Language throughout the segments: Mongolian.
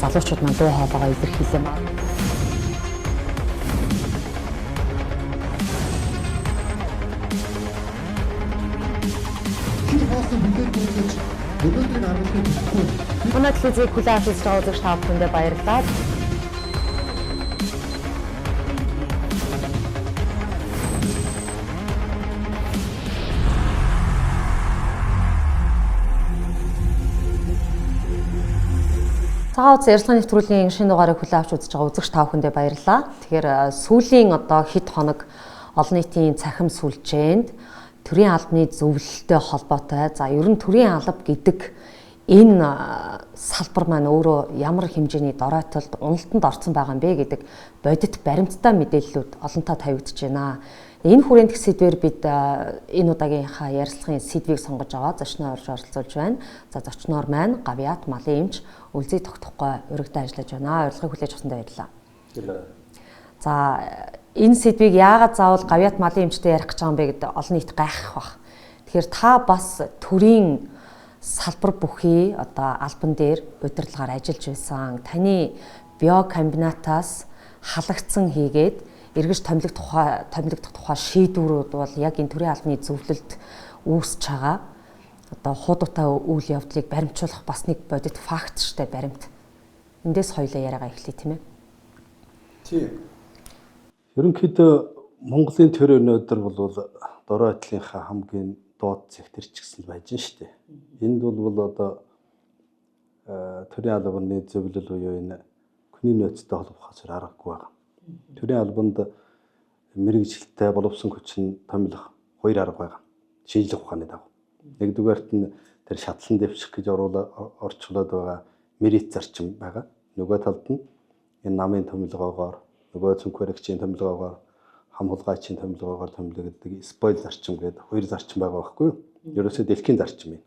Залуучууд маань дуу хоолойгоо илэрхийлээ. Тэр хоосон бүлээн гүйцэж өнөөдрийн аргалыг өгөхгүй. Манай телевизийг хүлээн авч үзэж байгаа үзэгч та бүхэндээ баярлалаа. Цагаан утас ярилцлагын нэвтрүүлгийн шинэ дугаарыг хүлээн авч үзэж байгаа үзэгч та бүхэндээ баярлалаа. Тэгэхээр сүүлийн одоо хэд хоног олон нийтийн цахим сүлжээнд төрийн албаны зөвлөлтөй холбоотой. За ер нь төрийн алба гэдэг энэ салбар маань өөрөө ямар хэмжээний доройтолд уналтанд орсон байгаа юм бэ гэдэг бодит баримттай мэдээллүүд олонтаа тавигдж байна. Энэ хүрээнд сэдвээр бид энэ удаагийнхаа ярилцлагын сэдвийг сонгож аваад зочноор орж оролцуулж байна. За зочноор маань Гавьяат малын эмч Үлзий тогтохгүй урагтаа ажиллаж байна. Урилгыг хүлээж авсандаа баярлалаа. За энэ сэдвийг яагаад заавал Гавьяат малын эмчтэй ярих гэж байгаа юм бэ гэдэг олон нийт гайхах бах. Тэгэхээр та бас төрийн салбар бүхий одоо албан дээр удирдлагаар ажиллаж байсан. Таны биокомбинатаас халагдсан хийгээд эргэж томилогдох тухай шийдвэрүүд бол яг энэ төрийн албаны зөвлөлд үүсэж байгаа. Одоо хуудуутай үйл явдлыг баримтжуулах бас нэг бодит факт штэ баримт. Эндээс хоёлаа яриагаа эхлэе тийм ээ. Тийм. Ерөнхийдөө Монголын төр өнөөдөр бол дорой адилынхаа хамгийн доод сектор ч гэсэн байж штэ. Энд бол одоо төрийн албаны зөвлөл буюу энэ хүний нөөцтэй холбохоос аргагүй байна. Төрийн албанд мэргэжилтэй боловсон хүчин томилох хоёр арга байгаа. Шинжлэх ухааны дагуу. Нэгдүгээрт нь тэр шатлан дэвших гэж орчуулад байгаа мерит зарчим байгаа. Нөгөө талд нь энэ намын томилгоогоор, нөгөө цүнх баригчийн томилгоогоор, хам хулгайчийн томилгоогоор томилогддог спойл зарчим гэдэг хоёр зарчим байгаа байхгүй юу? Ерөөсөө дэлхийн зарчим юм.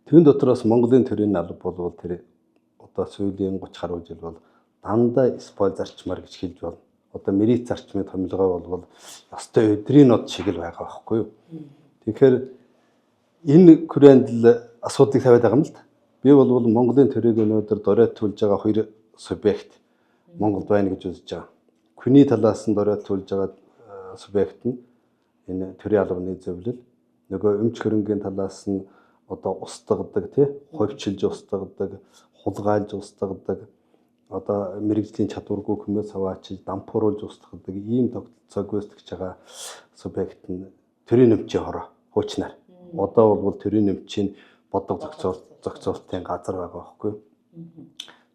Түүн дотроос Монголын төрийн алба бол тэр одоо сүүлийн 30 гаруй жил бол дандаа спойл зарчмаар гэж хэлж болно. Одоо мерит зарчмын томилгоо бол ёстой өдрийн нод шиг л байгаа байхгүй юу? Тэгэхээр энэ хүрээнд л асуудлыг тавиад байгаа юм л да. Би бол Монголын төрийг өнөөдөр доройтуулж байгаа хоёр субъект Монголд байна гэж үзэж байгаа. Хүний талаас нь доройтуулж байгаа субъект нь энэ төрийн албаны зөвлөл, нөгөө өмч хөрөнгийн талаас нь одоо устгадаг тий, хувьчилж устгадаг, хулгайлж устгадаг, одоо мэрэгжлийн чадваргүй хүмүүс аваачиж дампууруулж устгадаг ийм тогтолцоог гүйцэтгэж байгаа субъект нь төрийн өмчийн хороо хуучнаар. Одоо бол төрийн өмчийн бодлого зохицуултын газар байгаа байхгүй юу?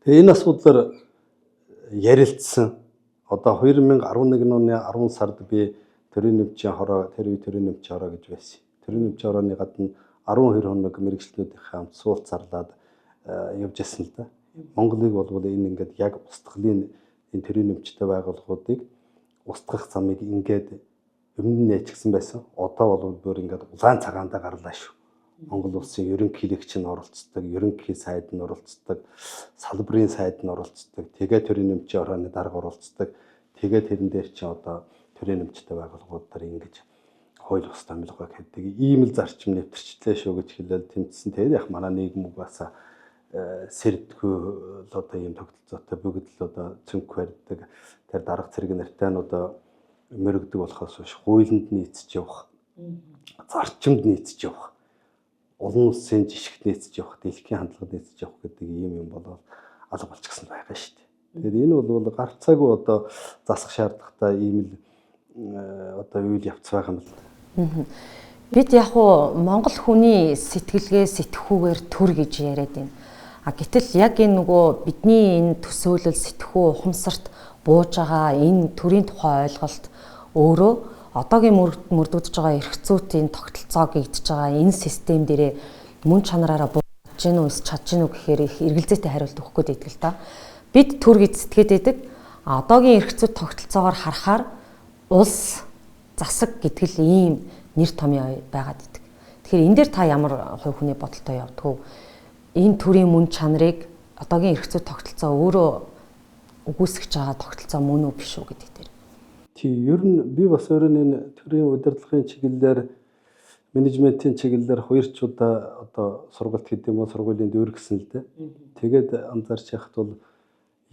Тэгээ энэ асуудлаар ярилцсан. Одоо 2011 оны 10 сард би төрийн өмчийн хороо, тэр үе төрийн өмчийн хороо гэж байсан. Төрийн өмчийн хорооны гадна 12 хоног мэрэгчлэнүүдийнхээ хамт суулт зарлаад явж байсан л да. Монголыг бол энэ ингээд яг устгалын энэ төрийн өмчтэй байгууллагуудыг устгах замыг ингээд өмнө нь нээчихсэн байсан. Одоо бол бүр ингээд улаан цагаандаа гарлаа шүү. Монгол улсын ерөнхийлөгч нь оролцдог, ерөнхий сайд нь оролцдог, салбарын сайд нь оролцдог, тэгээ төрийн өмчийн хорооны дарга оролцдог. Тэгээ тэрэн дээр чинь одоо төрийн өмчтэй байгууллагуудаар ингэж хууль бус томилгоо гэдэг ийм л зарчим нэвтэрчлээ шүү гэж хэлээд тэмцсэн. Тэгээд яг манай нийгэм угаасаа сэрдгүү л одоо ийм тогтолцоотой бүгд л одоо цүнх барьдаг. Тэр дарга цэрэг нартай нь одоо мөрөгдөг болохоос биш хуулинд нийцэж явах, зарчимд нийцэж явах, олон улсын жишгт нийцэж явах, дэлхийн хандлагад нийцэж явах гэдэг ийм юм болоод алга болчихсон байгаа шүү дээ. Тэгэхээр энэ бол гарцаагүй одоо засах шаардлагатай ийм л одоо үйл явц байгаа юм л. Бид яг уу Монгол хүний сэтгэлгээ сэтгхүүгээр төр гэж яриад байна. А гэтэл яг энэ нөгөө бидний энэ төсөөлөл сэтгхүү ухамсарт бууж байгаа энэ төрийн тухай ойлголт өөрөө одоогийн мөрдөгдөж байгаа эрх зүйн тогтолцоо гэгдэж байгаа энэ систем дээрээ мөн чанараараа бууж гин үү чадж гин үү гэхээр их эргэлзээтэй хариулт өгөх гээд байдаг л та. Бид төр гэж сэтгэхэд байдаг. А одоогийн эрх зүйн тогтолцоогоор харахаар улс засаг гэдэг л ийм нэр томьёо байгаад идэг. Тэгэхээр энэ дээр та ямар хувь хүний бодолтой явдаг вэ? Энэ төрийн мөн чанарыг одоогийн эрх зүйн тогтолцоо өөрөө үгүйсгэж байгаа тогтолцоо мөн үү биш үү гэдэг дээр. Тий, ер нь би бас өөр энэ төрийн удирдлагын чиглэлээр Менежментийн чиглэлээр 2 ч удаа одоо сургалт гэдэг юм уу, сургуулийн дүүргэсэн л дээ. Тэгээд анзаарч яхад бол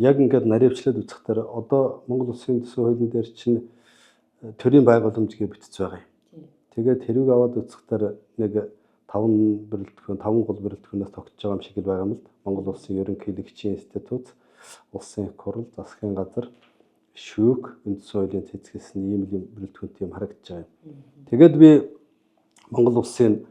яг ингээд наривчлаад үзэхдээ одоо Монгол Улсын үндсэн хуулийн дээр чинь төрийн байгууламж гэж бичсэн байгаа юм. Тэгээд тэрийг аваад үзэхдээ нэг 5 бүрэлдэхүүн, 5 гол бүрэлдэхүүнээс тогтож байгаа юм шиг л байгаа юм л. Монгол Улсын ерөнхийлөгчийн институт, Улсын их хурл, засгийн газар, шүүх, үндсэн хуулийн цэцгэлсэн ийм л бүрэлдэхүүнтэй юм харагдаж байгаа юм. Тэгээд би Монгол Улсын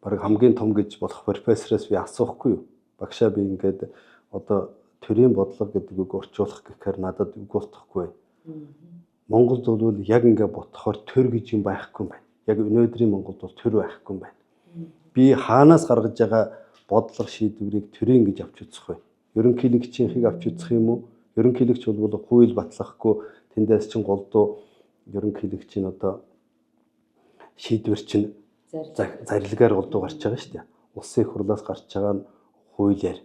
бараг хамгийн том гэж болох профессороос би асуухгүй юу. Багшаа, би ингээд одоо төрийн бодлого гэдэг үг орчуулах гэхээр надад үг болтохгүй. Монголд бол яг ингээ ботхоор төр гэж юм байхгүй юм байна. Яг өнөөдрийн Монголд бол төр байхгүй юм байна. Би хаанаас гаргаж байгаа бодлого шийдвэрийг төрийн гэж авч үзэх вэ? Ерөнхийлөгчийнхийг авч үзэх юм уу? Ерөнхийлөгч бол хууль батлахгүй, тэндээс чинь голдуу ерөнхийлөгчийн одоо шийдвэр чинь зарилгаар голдуу гарч байгаа шүү дээ. Улсын их хурлаас гарч байгаа нь хуулиар,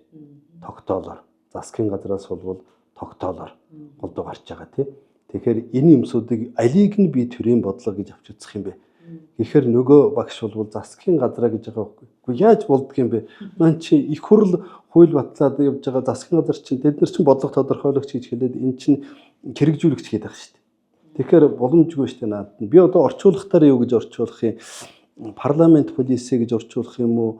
тогтоолоор, засгийн газраас бол тогтоолоор голдуу гарч байгаа, тий. Тэгэхээр энэ юмсуудыг алийг нь би төрийн бодлого гэж авч үзэх юм бэ? Тэгэхээр нөгөө багш бол засгийн газраа гэж байгаа байхгүй. Үгүй, яаж болдго юм бэ? Маань чи их хурл хууль батлаад явж байгаа, засгийн газар чинь тэд нар чинь бодлого тодорхойлогч гэж хэлээд эн чинь хэрэгжүүлэгч гэдэг байгаа шүү дээ. Тэгэхээр боломжгүй шүү дээ надад. Би одоо орчуулгатаар юу гэж орчуулах юм? Parliament policy гэж орчуулах юм уу?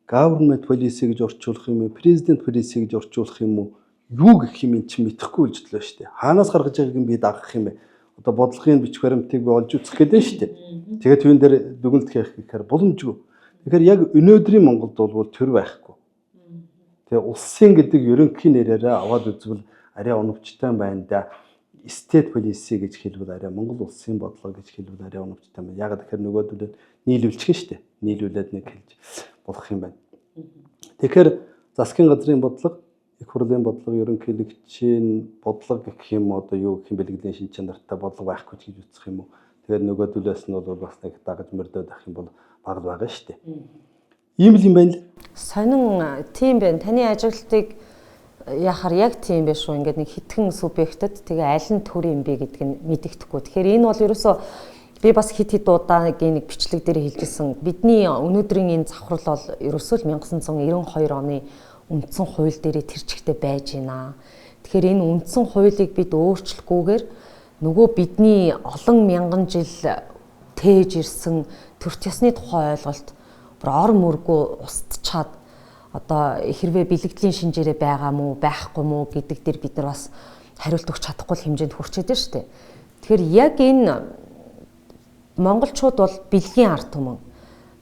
Government policy гэж орчуулах юм уу? President policy гэж орчуулах юм уу? Юу гэх юм, эн чинь мэдэхгүй үлжлээ шүү дээ. Хаанаас гаргаж байгааг нь би дагах юм бэ? Одоо бодлогын бичих баримтыг би олж үзэх гэдэг нь шүү дээ. Тэгээд түүн дээр дүгнэлт хийх гэхээр боломжгүй. Тэгэхээр яг өнөөдрийн Монголд бол төр байхгүй. Тэгээ улсын гэдэг ерөнхий нэрээрээ аваад үзвэл арай оновчтой байна да. State policy гэж хэлбэл арай, Монгол улсын бодлого гэж хэлбэл арай оновчтой байна. Яг тэгэхээр нөгөөдөлд нийлүүлчих нь шүү дээ. Нийлүүлээд нэг хэлж болох юм байна. Тэгэхээр засгийн газрын бодлого, их хурлын бодлого, ерөнхийлөгчийн бодлого гэх юм, одоо юу гэх юм, бэлгэдлийн шин чанартай бодлого байхгүй ч гэж үзэх юм уу. Тэгэхээр нөгөөдөлөөс нь бол бас нэг дагаж мөрдөөд авах юм бол баг л байгаа шүү дээ. Ийм л юм байна л. Сонин тийм байна. Таны ажиглалтыг яхаар яг тийм байх шүү. Ингээд нэг хитгэн субъектэд тэгээ аль нь төр юм бэ гэдг нь мэдэгдэхгүй. Тэгэхээр энэ бол ерөөсөө би бас хит хит удаагийн нэг бичлэг дээр хэлжсэн. Бидний өнөөдрийн энэ завхрал бол ерөөсөө л 1992 оны үндсэн хууль дээрээ тэр чигтээ байж байна. Тэгэхээр энэ үндсэн хуулийг бид өөрчлөхгүйгээр нөгөө бидний олон мянган жил тээж ирсэн төрт ёсны тухай ойлголт бүр ор мөргөө устчаад, одоо хэрвээ бэлгэдлийн шинжээрээ байгаа мó, байхгүй мó гэдэг дээр бид нар бас хариулт өгч чадахгүй хэмжээнд хүрчээд байна шүү дээ. Тэгэхээр яг энэ монголчууд бол бэлгийн ард түмэн.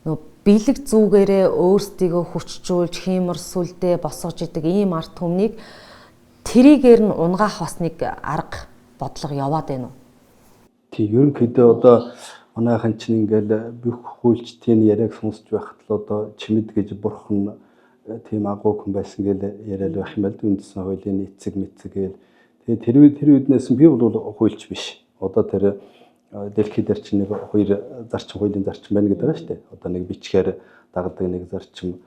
Нөгөө бэлэг зүгээрээ өөрсдийгөө хүчжүүлж, хиймор сүлдээ босгож идэг ийм ард түмнийг тэрийгээр нь унгаах бас нэг арга бодлого яваад байна уу? Тийм, ерөнхийдөө одоо манайхан чинь ингээл бүх хуульчдын яриаг сонсч байхад л одоо чимэд гэж бурхан тийм агуу хүн байсан гэж яриад байх юм байл, үндсэн хуулийн эцэг мэцэг гээл. Тэгээ тэр үднээс би бол хуульч биш. Одоо тэр Дэлхий дээр чинь нэг хоёр зарчим, хуулийн зарчим байна гэдэг байгаа шүү дээ. Одоо нэг бичгээр дагдаг нэг зарчим,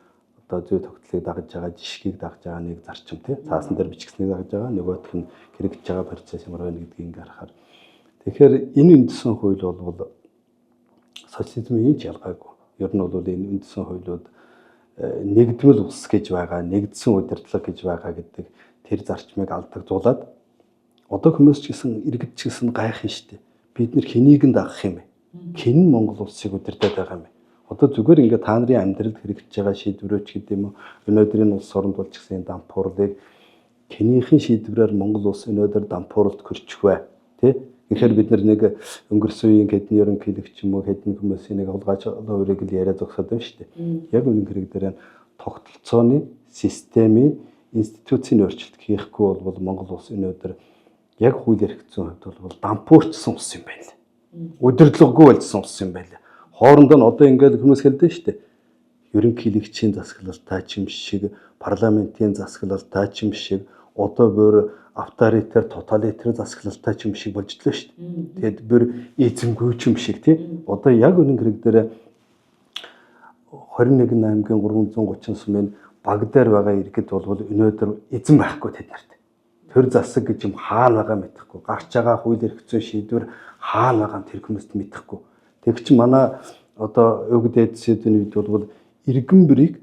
одоо зүй тогтлыг дагаж байгаа, жишгийг дагаж байгаа нэг зарчим, тий. Цаасан дээр бичгсэнийг дагаж байгаа, нөгөөх нь хэрэгжиж байгаа процесс ямар байна гэдгийг ингээ харахаар. Тэгэхээр энэ үндсэн хууль бол социализмын ч ялгаагүй. Ер нь бол энэ үндсэн хуулиуд нэгдмэл улс гэж байгаа, нэгдсэн удирдлага гэж байгаа гэдэг тэр зарчмыг алдагдуулаад одоо хүмүүс ч гэсэн, иргэд ч гэсэн гайхна шүү дээ. Бид нэр хэнийг нь дагах юм бэ? Хэн нь Монгол улсыг удирдах байгаа юм бэ? Одоо зүгээр ингээд та нарын амьдралд хэрэгжиж байгаа шийдвэрөөч гэдэг юм уу? Өнөөдрийн улс оронд болж гисэн дампуурлыг хэнийхэн шийдвэрээр Монгол улс өнөөдөр дампууралд көрчих вэ? Тэ? Тэгэхээр бид нар нэг өнгөрсөн үеийн хэдэн ерөнхийлөгч юм уу, хэдэн хүмүүсийн нэг хулгайч өөрийг л яриа зогсоод байна шүү дээ. Яг үнэн хэрэг дээр тогтолцооны системийн институцийн өөрчлөлт хийхгүй бол Монгол улс өнөөдөр яг хууль эрх зүйн хувьд бол дампуурчсан улс юм байна л. Удирдлагагүй болжсон улс юм байна л. Хоорондоо нь одоо ингээд хүмүүс хэлдэг шүү дээ. Ерөнхийлөгчийн засаглалтай ч юм шиг, парламентын засаглалтай ч юм шиг, одоо бүр авторитар, тоталитар засаглалтай ч юм шиг болж лээ шүү дээ. Тэгээд бүр эзэмгүй ч юм шиг, тий. Одоо яг үнэн хэрэг дээр 21 аймгийн 330 сумын баг дээр байгаа иргэд бол өнөөдөр эзэн байхгүй тэд нарт. Төр засаг гэж юм хаана байгаа мэдэхгүй. Гарч байгаа хууль эрх зүйн шийдвэр хаана байгаа тэр хүмүүст мэдэхгүй. Тэг чи манай Одоо өвөг дээдсүүдийн үед бол иргэн бүрийг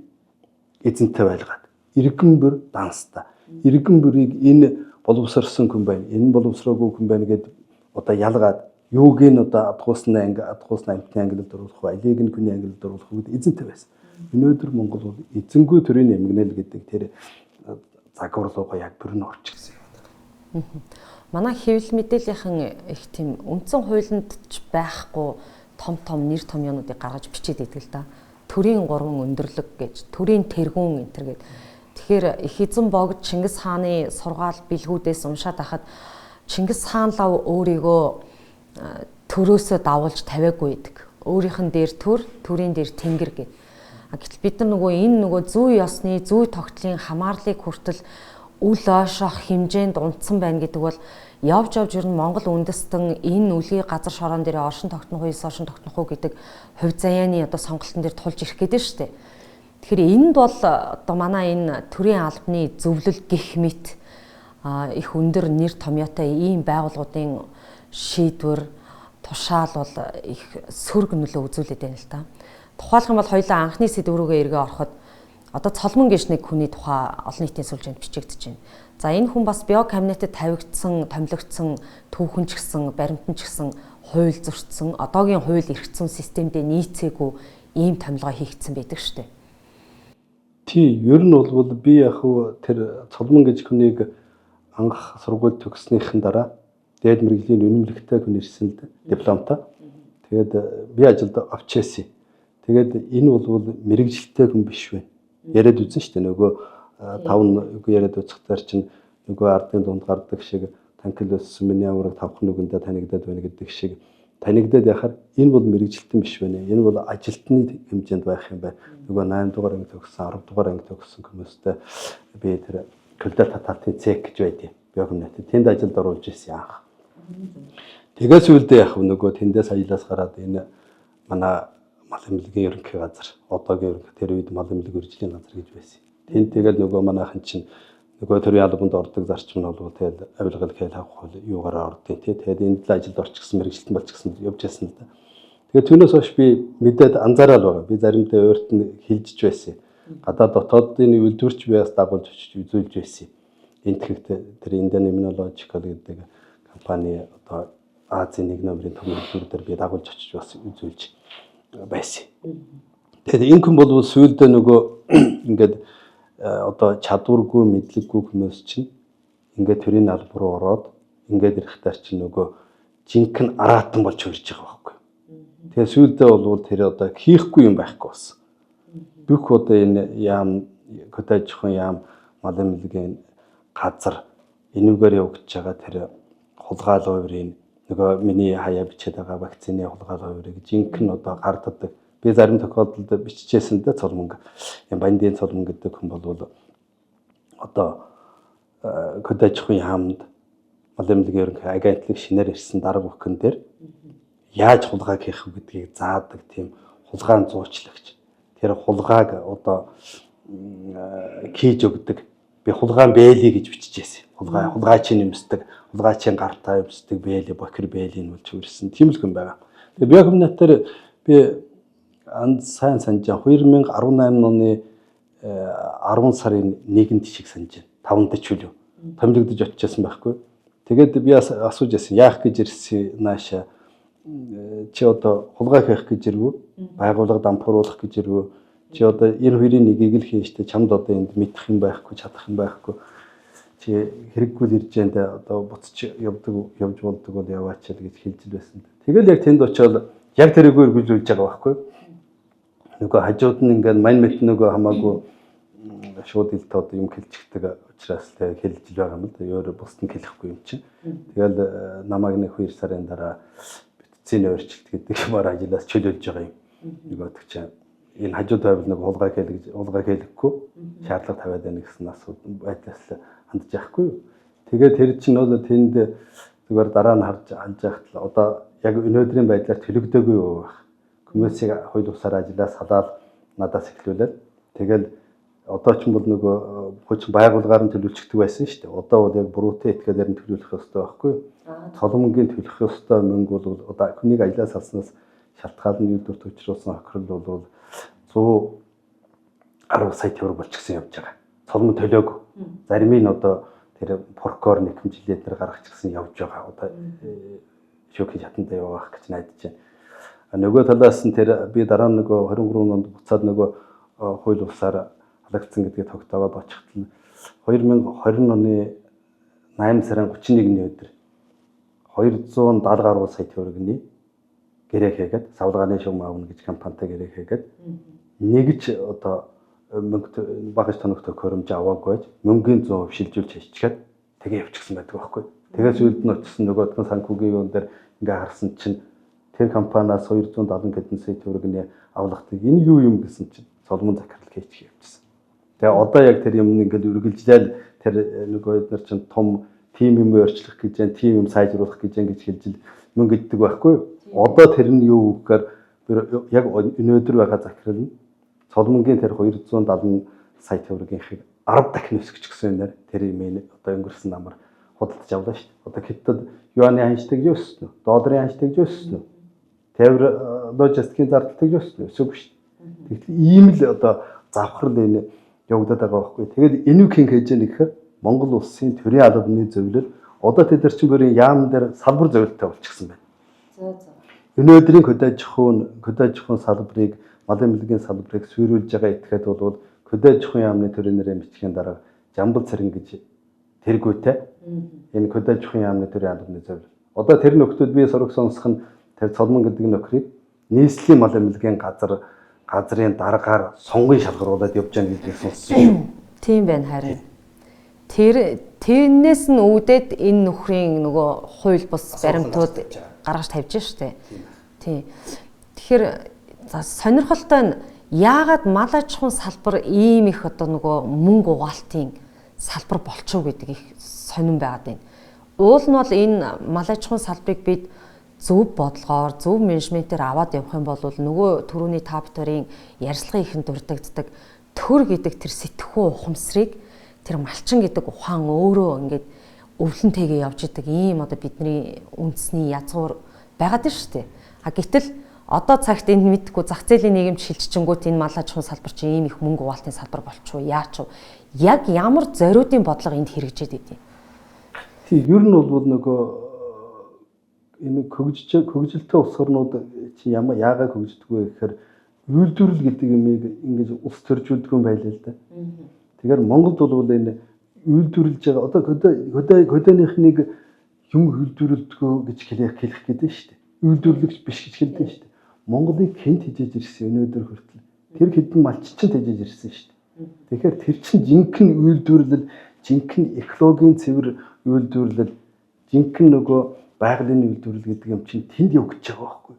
эзэнтэй байлгаад, иргэн бүр данстай. Иргэн бүрийг энэ боловсрсон хүн байна, энэ боловсроогүй хүн байна гэд одоо ялгаад юуг нь одоо адгуусны анги, адгуусны амьтны ангилалд оруулах вэ, алийг нь хүний ангилалд оруулах вэ гэд эзэнтэй байсан. Өнөөдөр Монгол бол эзэнгүй төрийн эмгэнэл гэдэг тэр загвар руугаа яг бүрэн орчихсон юм. Манай хэвлэл мэдээллийнхэн их тийм үндсэн хуулинд ч байхгүй том том нэр томьёонуудыг гаргаж бичээд идэг л да. Төрийн гурван өндөрлөг гэж, төрийн тэргүүн энэ төр гэд. Тэгэхээр их эзэн богд Чингис хааны сургаал бэлгүүдээс уншаад байхад Чингис хаан лав өөрийгөө төрөөсөө давуулж тавиагүй байдаг. Өөрийнх нь дээр төр, төрийн дээр тэнгэр гэд. Гэтэл бид нар нөгөө энэ нөгөө зүй ёсны, зүй тогтлын хамаарлыг хүртэл үл ойшоох хэмжээнд унтсан байна гэдэг бол явж явж ер нь Монгол үндэстэн энэ үлгий газар шорон дээр оршин тогтнох уу, оршин тогтнох уу гэдэг хувь заяаны одоо сонголтын дээр тулж ирэх гээд нь шүү дээ. Тэгэхээр энд бол одоо манай энэ төрийн албаны зөвлөл гих мэт их өндөр нэр томьёотой ийм байгууллагуудын шийдвэр тушаал бол их сөрөг нөлөө үзүүлээд байна л та. Тухайлах юм бол хоёлаа анхны сэдв рүүгээ эргээ ороход одоо Цолмон гэж нэг хүний тухай олон нийтийн сүлжээнд бичигдэж байна. За энэ хүн бас биокабинетэд тавигдсан, томилогдсон түүхэн ч гэсэн, баримтан ч гэсэн хууль зөрчсөн, одоогийн хууль эрх зүйн системдээ нийцээгүй ийм томилгоо хийгдсэн байдаг шүү дээ. Тий, ер нь бол би яг тэр Цолмон гэж хүнийг анх сургууль төгссөнийхэн дараа дээд мэргэжлийн үнэмлэхтэй хүн ирсэн л дээ, дипломтой. Тэгээд би ажилд авчээсэн. Тэгээд энэ бол мэргэжилтэй хүн биш вэ? Яриад үзэн шүү дээ. Нөгөө тав нь яриад үзэхтэр чинь нөгөө ардын дунд гардаг шиг танкил өссөн миний авраг тавхан нүгэндээ танигдаад байна гэдэг шиг танигдаад яхаар энэ бол мэргэжилтэн биш байна. Энэ бол ажилтны хэмжээнд байх юм байна. Нөгөө 8 дугаар анги төгссөн, 10 дугаар анги төгссөн хүмүүстэй би тэр көлдөл татаалтын цех гэж байдیں۔ Биокомнет. Тэнд ажилд оруулж ирсэн анх. Тэгээ сүүлдээ яг нөгөө тэндээс ажиллаас гараад энэ манай мал эмнэлгийн ерөнхий газар, одоогийн ерөнхий тэр үед мал эмнэлэг үржлийн газар гэж байсан. Тэнд тэгэл нөгөө манайхан чинь нөгөө төрийн албанд ордог зарчим нь бол тэгэл авилгал хэл авах хол юугаараа ордیں۔ Тий. Тэгээд энд л ажилд орчихсон, мэргэжилтэн болчихсон явж байсан л да. Тэгээд түүнээс хойш би мэдээд анзаараад байгаа. Би заримдаа өөрт нь хилжиж байсан. Гадаа дотоодын үйлдвэрч би бас дагуулж очиж үзүүлж байсан. Энтгэхт тэр Indian Immunological гэдэг компани одоо Азийн нэг номерын том үйлдвэр дээр би дагуулж очиж бас үзүүлж байсан. Тэгээд энэ хүн бол сүүлдээ нөгөө ингээд одоо чадваргүй мэдлэггүй хүмүүс чинь ингээд төрийн алба руу ороод ингээд ирэхтэр чинь нөгөө жинхэнэ араатан болж хөрж байгаа байхгүй. Тэгээ сүүлдээ бол тэр одоо хийхгүй юм байхгүй болсон. Бүх одоо энэ яам хөдөө аж ахуйн яам мал эмнэлгийн газар энүүгээр явагдаж байгаа тэр хулгаал хувирын нөгөө миний хаяа бичээд байгаа вакцины хулгаал хувирыг жинхэнэ одоо гарддаг. Би зарим тохиолдолд биччихсэн дээ Цолмонг. Юм бандын Цолмон гэдэг хүн бол одоо хөдөө аж ахуйн яамд мал эмнэлгийн ерөнхий агентлаг шинээр ирсэн дарга бүхэн дээр яаж хулгайг хийх вэ гэдгийг заадаг тийм хулгайн зуучлагч. Тэр хулгайг одоо хийж өгдөг. Би хулгайн бэли гэж биччихсэн. Хулгай хулгайчийн өмсдөг, хулгайчийн гартаа өмсдөг бэли, бохир бэлийг болж үрсэн. Тийм л хүн байгаа. Тэгээ биокомнатаар би сайн санаж 2018 оны 10 сарын 1-нд шиг санаж байна. 5-нд ч үлээ. Томилогдож очижсэн байхгүй. Тэгээд би асууж байсан. Яах гэж ирсэн нааша чи одоо хулгай хийх гэж ирвүү? Байгууллага дампууруулах гэж ирвүү? Чи одоо энэ хоёрын нэгийг л хийн штэ. Чамд одоо энд мэдэх юм байхгүй, чадах юм байхгүй. Чи хэрэггүй л ирж яанда одоо буцаж явдаг явж болдог бол яваач л гэж хэлж байсан. Тэгэл яг тэнд очиод яг тэрийгөө эргүүлж байгаа байхгүй. Нөгөө хажууд нь ингээд мань мэт нөгөө хамаагүй шууд илт одоо юм хэлчихдэг учраас л хэлж байгаа юм л да. Өөр бусд нь хэлэхгүй юм чинь. Тэгэл намайг нэг 2 сарын дараа битцийн өөрчлөлт гэдэг юмар ажлаас чөлөөлж байгаа юм. Нөгөөдөг чинь энэ хажууд байвал нэг хулгай хэлэж хулгай хэлэхгүй шаардлага тавиад байна гэсэн асуудал байдлаас л хандж яахгүй юу. Тэгээд тэр чинь бол тэнд зүгээр дараа нь харж анж яхад л одоо яг өнөөдрийн байдлаар төлөгдөөгүй юу байх. Хүмүүсийг хууль бусаар ажлаас салаад надаас эхлүүлээд тэгэл одоо ч юм бол нөгөө хуучин байгууллагаар нь төлөвлөждөг байсан шүү дээ. Одоо бол яг буруутай этгэлээр нь төлөвлөх ёстой байхгүй юу? Цоломнгийн төлөх ёстой мөнгө бол одоо хүнийг ажлаас салснаас шалтгаалan үйлдвэрт учруулсан хохирол бол 100 гаруй сая төгрөг болчихсон явж байгаа. Цолмон төлөөг. Зарим нь одоо тэр прокурор нэхэмжлээ дээр гаргачихсан явж байгаа. Одоо шүүхийн шатанд явах гэж найдаж байна. Нөгөө талаас нь тэр би дараа нь нөгөө 23 онд буцаад нөгөө хууль бусаар халагдсан гэдгийг тогтоогоод очиход нь 2020 оны 8 сарын 31-ний өдөр 270 гаруй сая төгрөгийн гэрээ хийгээд савлгааны шугам аавна гэж компанитай гэрээ хийгээд нэг ч одоо мөнгө багаж тоног төхөөрөмж аваагүй байж мөнгөний 100% шилжүүлж хийчихээд тэгээ явчихсан байдаг байхгүй. Тэгээ сүүлд нь очисон нөгөөдх нь санхүүгийн юун дээр ингээ харсан чинь тэр компаниас 270 хэдэн сая төгрөгийн авлагтыг энэ юу юм гэсэн чинь Соломон захирал хийчих явчихсан. Тэгээ одоо яг тэр юм ингээл үргэлжлээл тэр нөгөө эднэр чинь том тим юм өөрчлөх гэж байна, тим юм сайжруулах гэж байна гэж хэлж мөнгө иддэг байхгүй юу? Одоо тэр нь юу гэхээр яг өнөөдөр байгаа захирал нь Соломонгийн тэр 270 сая төгрөгийнхийг 10 дахин өсгөж гисэн юм тэр юм одоо өнгөрсөн намар худалдаж авлаа шүү дээ. Одоо Хятад юаны ханш тэгж өссөн үү? Долларын ханш тэгж өссөн үү? Тээвэр логистикийн зардал тэгж өссөн үү? Өсөөгүй шүү дээ. Тэгтэл ийм л одоо завхрал энэ явагдаад байгаа байхгүй. Тэгээд энэ юу хийж яах гэхээр Монгол улсын төрийн албаны зөвлөл одоо тэд нар чинь бүрийн яам дээр салбар зөвлөлттэй болчихсон байна. За за. Өнөөдрийн хөдөө аж ахуйн салбарыг малын бэлгийн салбарыг сүйрүүлж байгаа этгээд бол хөдөө аж ахуйн яамны төрийн нэрээ бичгийн дарга Жамбал Цэрэн гэж тэргүүтэй. Энэ хөдөө аж ахуйн яамны төрийн албаны зөвлөл. Одоо тэр нөхдүүд би сураг сонсох нь тэр Цолмон гэдэг нөхрийг нийслэлийн малын бэлгийн газрын даргаар сонгон шалгаруулад явж байгаа гэдгийг сонссон шүү. Тийм байна харин. Тэр тэрнээс нь үүдээд энэ нөхрийн нөгөө хууль бус баримтууд гаргаж тавьж штэ. Тийм. Тэгэхээр за сонирхолтой нь яагаад мал аж ахуйн салбар ийм их одоо нөгөө мөнгө угаалтын салбар болчихов гэдэг их сонирн байгаад байна. Уул нь бол энэ мал аж ахуйн салбарыг бид зөв бодлогоор, зөв менежментээр аваад явах юм бол нөгөө түрүүний та бүхэн ярьцлагын ихэнд дурддагддаг төр гэдэг тэр сэтгхүү ухамсарыг тэр малчин гэдэг ухаан өөрөө ингээд өвлөнтэйгээ явж идэг ийм одоо бидний үндэсний язгуур байгаад нь шүү дээ. А гэтэл одоо цагт энд мэдхгүй зах зээлийн нийгэмд шилжчихэнгүүт энэ мал аж ахуйн салбар чинь ийм их мөнгө угаалтын салбар болчихоо яач вэ? Яг ямар зориудын бодлого энд хэрэгжээд идэв? Тийм, ер нь бол нөгөө энэ хөгжилтэй улс орнууд чи ямар яагаад хөгждөггүй вэ гэхээр үйлдвэрлэл гэдэг юмыг ингэж улс төржүүлдэг юм байлаа л да. Тэгэхээр Монголд бол энэ үйлдвэрлэж байгаа одоо хөдөөнийхнийг юм үйлдвэрлэдэггүй гэж хэлэх гэдэг нь шүү дээ. Үйлдвэрлэгч биш гэж хэлдэг шүү дээ. Монголыг хэн тэжээж ирсэн өнөөдөр хүртэл тэр хэдэн малччин тэжээж ирсэн шүү дээ. Тэгэхээр тэр чинь жинхэнэ үйлдвэрлэл, жинхэнэ экологийн цэвэр үйлдвэрлэл, жинхэнэ нөгөө байгалийн үйлдвэрлэл гэдэг юм чинь тэнд явагдаж байгаа байхгүй.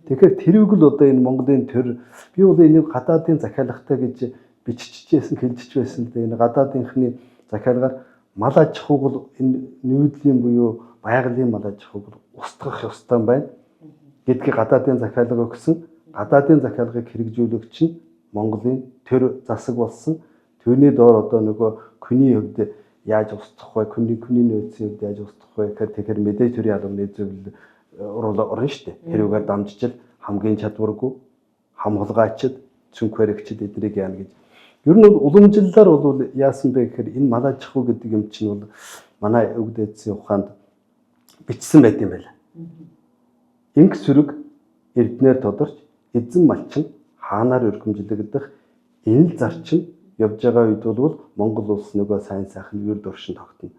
Тэгэхээр тэрийг л одоо энэ Монголын төр би бол энийг гадаадын захиалгатай гэж биччихсэн, хэлжиж байсан л да. Энэ гадаадынхны захиалгаар мал аж ахуйг бол энэ нүүдлийн буюу байгалийн мал аж ахуйг бол устгах ёстой байна гэдгийг гадаадын захиалга өгсөн. Гадаадын захиалгыг хэрэгжүүлэгч нь Монголын төр засаг болсон. Түүний доор одоо нөгөө күний хувьд яаж устгах вэ? Күний нөөцийн хувьд яаж устгах вэ гэхээр тэгэхээр мэдээж төрийн албаны зөвлөл орно шүү дээ. Тэрүүгээр дамжиж хамгийн чадваргүй хамгаалгайчд, цүнх баригчид эднийг яана гэж. Ер нь уламжлалаар бол яасан бэ гэхээр энэ мал аж ахуй гэдэг юм чинь бол манай өвөг дээдсийн ухаанд бичсэн байт юм байна. Инх сүрэг эрднээр тодорч эзэн малчин хаанаар өргөмжлөгдөх энэ л зарчим явж байгаа үед бол Монгол улс нөгөө сайн сайхан ер дуршин тогтно.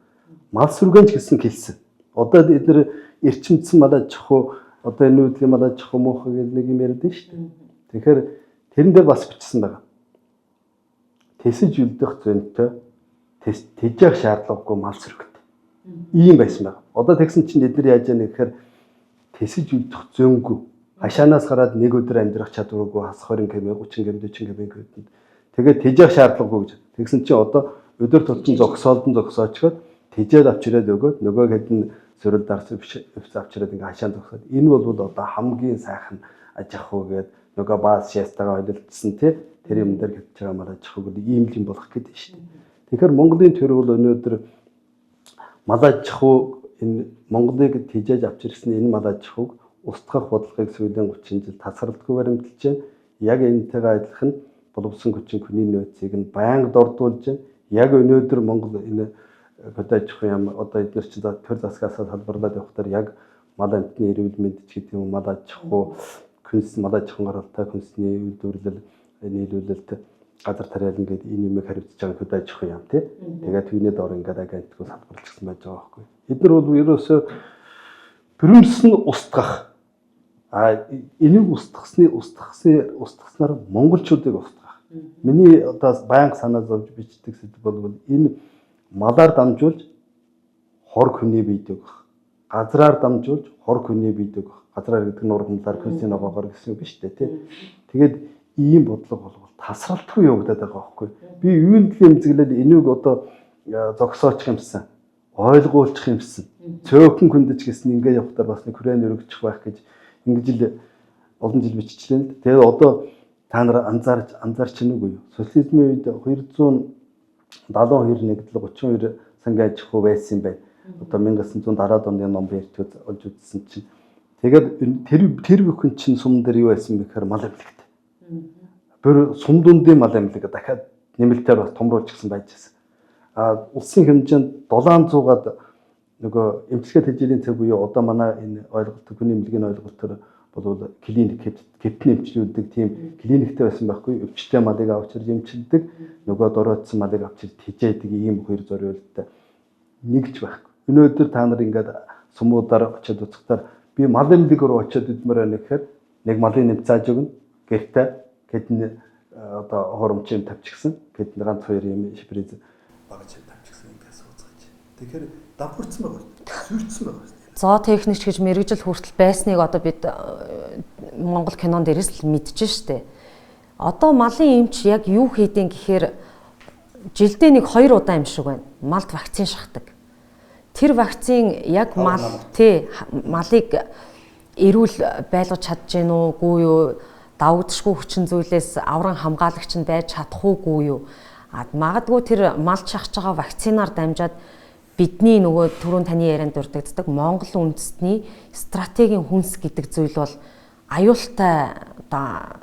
Мал сүргэн ч гэсэн хэлсэн. Одоо эдгээр эрчимдсэн мал аж ахуй одоо энэ нүүдлийн мал аж ахуй муухай гэл нэг юм яриад байна шүү дээ. Тэгэхээр тэрэн дээр бас бичсэн байгаа. Тэсэж үлдэх зөнтэй тэжээх шаардлагагүй мал сүргтэй. Ийм байсан байгаа. Одоо тэгсэн чинь эдгээр яаж яах гэхээр тэсэж үлдэх зөнгүй. Хашаанаас гараад нэг өдөр амьдрах чадваргүй хас 20 км, 30 км, 40 км хөдөнд. Тэгээд тэжээх шаардлагагүй гэж. Тэгсэн чинь одоо өдөр тутам зогсоолдон зогсоочход тэжээл авчираад өгөөд нөгөө хэдэн сөрөл дарс өвс авчираад ингээ хашаан зогсоод энэ бол одоо хамгийн сайхан аж ахуй гээд нөгөө баас шестагаа холилдсон тий тэр юм дээр хэвчж байгаа мал аж ахуй гэдэг ийм л юм болох гэдэг шүү дээ. Тэгэхээр Монголын төр бол өнөөдөр мал аж ахуй энэ Монголыг тэжээж авчирсан энэ мал аж ахуйг устгах бодлогыг сүүлийн 30 жил тасралтгүй баримталж байна. Яг энэтэйгээ адилхан боловсон хүчин хүний нөөцийг нь байнга дордуулж байна. Яг өнөөдөр Монгол энэ хөдөө аж ахуйн яам одоо эдгээр чинь төр засгаасаа салбарлаад явахтаар яг мал амьтны эрүүл мэнд ч гэдэг юм, мал аж ахуй, хүнс, мал аж ахуйн гаралтай хүнсний үйлдвэрлэл, нийлүүлэлт, газар тариалан гэдэг энэ юмыг хариуцж байгаа хөдөө аж ахуйн яам тий. Тэгээд түүний дор ингээд агентгүй салбарлчихсан байж байгаа байхгүй. Эдгээр бол ерөөсөө бүрэмс нь устгах. А энийг устгаснаар монголчуудыг устгах. Миний одоо байнга санаа зовж бичдэг сэдв бол энэ малаар дамжуулж хор хүний биед өгөх. Газраар дамжуулж хор хүний биед өгөх. Газраар гэдэг нь ургамлаар, хүнсний ногоогоор гэсэн үг шүү дээ, тий. Тэгээд ийм бодлого бол тасралтгүй явагдаад байгаа байхгүй. Би юунд л эмзэглэл энийг одоо зогсоочих юмсан, ойлгуулчих юмсан. Цөөхөн хүндэж гэсэн ингээ явахтаар бас нэг хүрээ нөрөгчих байх гэж ингэж л олон жил биччихлээ л. Тэгээд одоо та нар анзаарч байна уу юу? Социализмын үед 272 нэгдэл 32 сангийн аж ахуй байсан юм байна. Одоо 1970-аад оны ном ярьж олж үзсэн чинь тэгээд тэр бүхэн чинь сум дээр юу байсан бэ гэхээр мал эмнэлэгтэй. Бүр сум дундын мал эмнэлэг дахиад нэмэлтээр бас томруулчихсан байж байсан. А улсын хэмжээнд 700-аад нөгөө эмчилгээ тэжээлийн цаг үе одоо манай энэ ойлголт хүний эмнэлгийн ойлголтоор бол клиник хэвтэн эмчлүүлдэг тийм клиниктэй байсан байхгүй, өвчтэй малыг авчирж эмчилдэг, нөгөө доройтсон малыг авчирж тэжээдэг ийм хоёр зориулттай нэг ч байхгүй. Өнөөдөр та нар ингээд сумуудаар очиод уцахтаар би мал эмнэлэг рүү очиод идмээр байна гэхээр нэг малын нэмт зааж өгнө гэртээ гэд одоо хоромч юм тавьчихсан гэд ганц хоёр юм шприц багаж тавьчихсан ингээд сууцгааж. Тэгэхээр давхарцсан байгаа, сүйрцсэн байгаа. Зоотехникч гэж мэргэжил хүртэл байсныг одоо бид Монгол кинон дээрээс л мэдэж штэ. Одоо малын эмч яг юу хийдیں гэхээр жилдээ нэг 2 удаа юм шиг байна. Малд вакцин шахдаг. Тэр вакцин яг мал тий малыг эрүүл байлгаж чадж гин үү, үгүй юу? Давагдшгүй хүчин зүйлээс авран хамгаалагч нь байж чадах уугүй юу? А магадгүй тэр малд шахаж байгаа вакцинаар дамжаад бидний нөгөө түрүүн таны ярианд дурддагддаг Монгол үндэстний стратегийн хүнс гэдэг зүйл бол аюултай одоо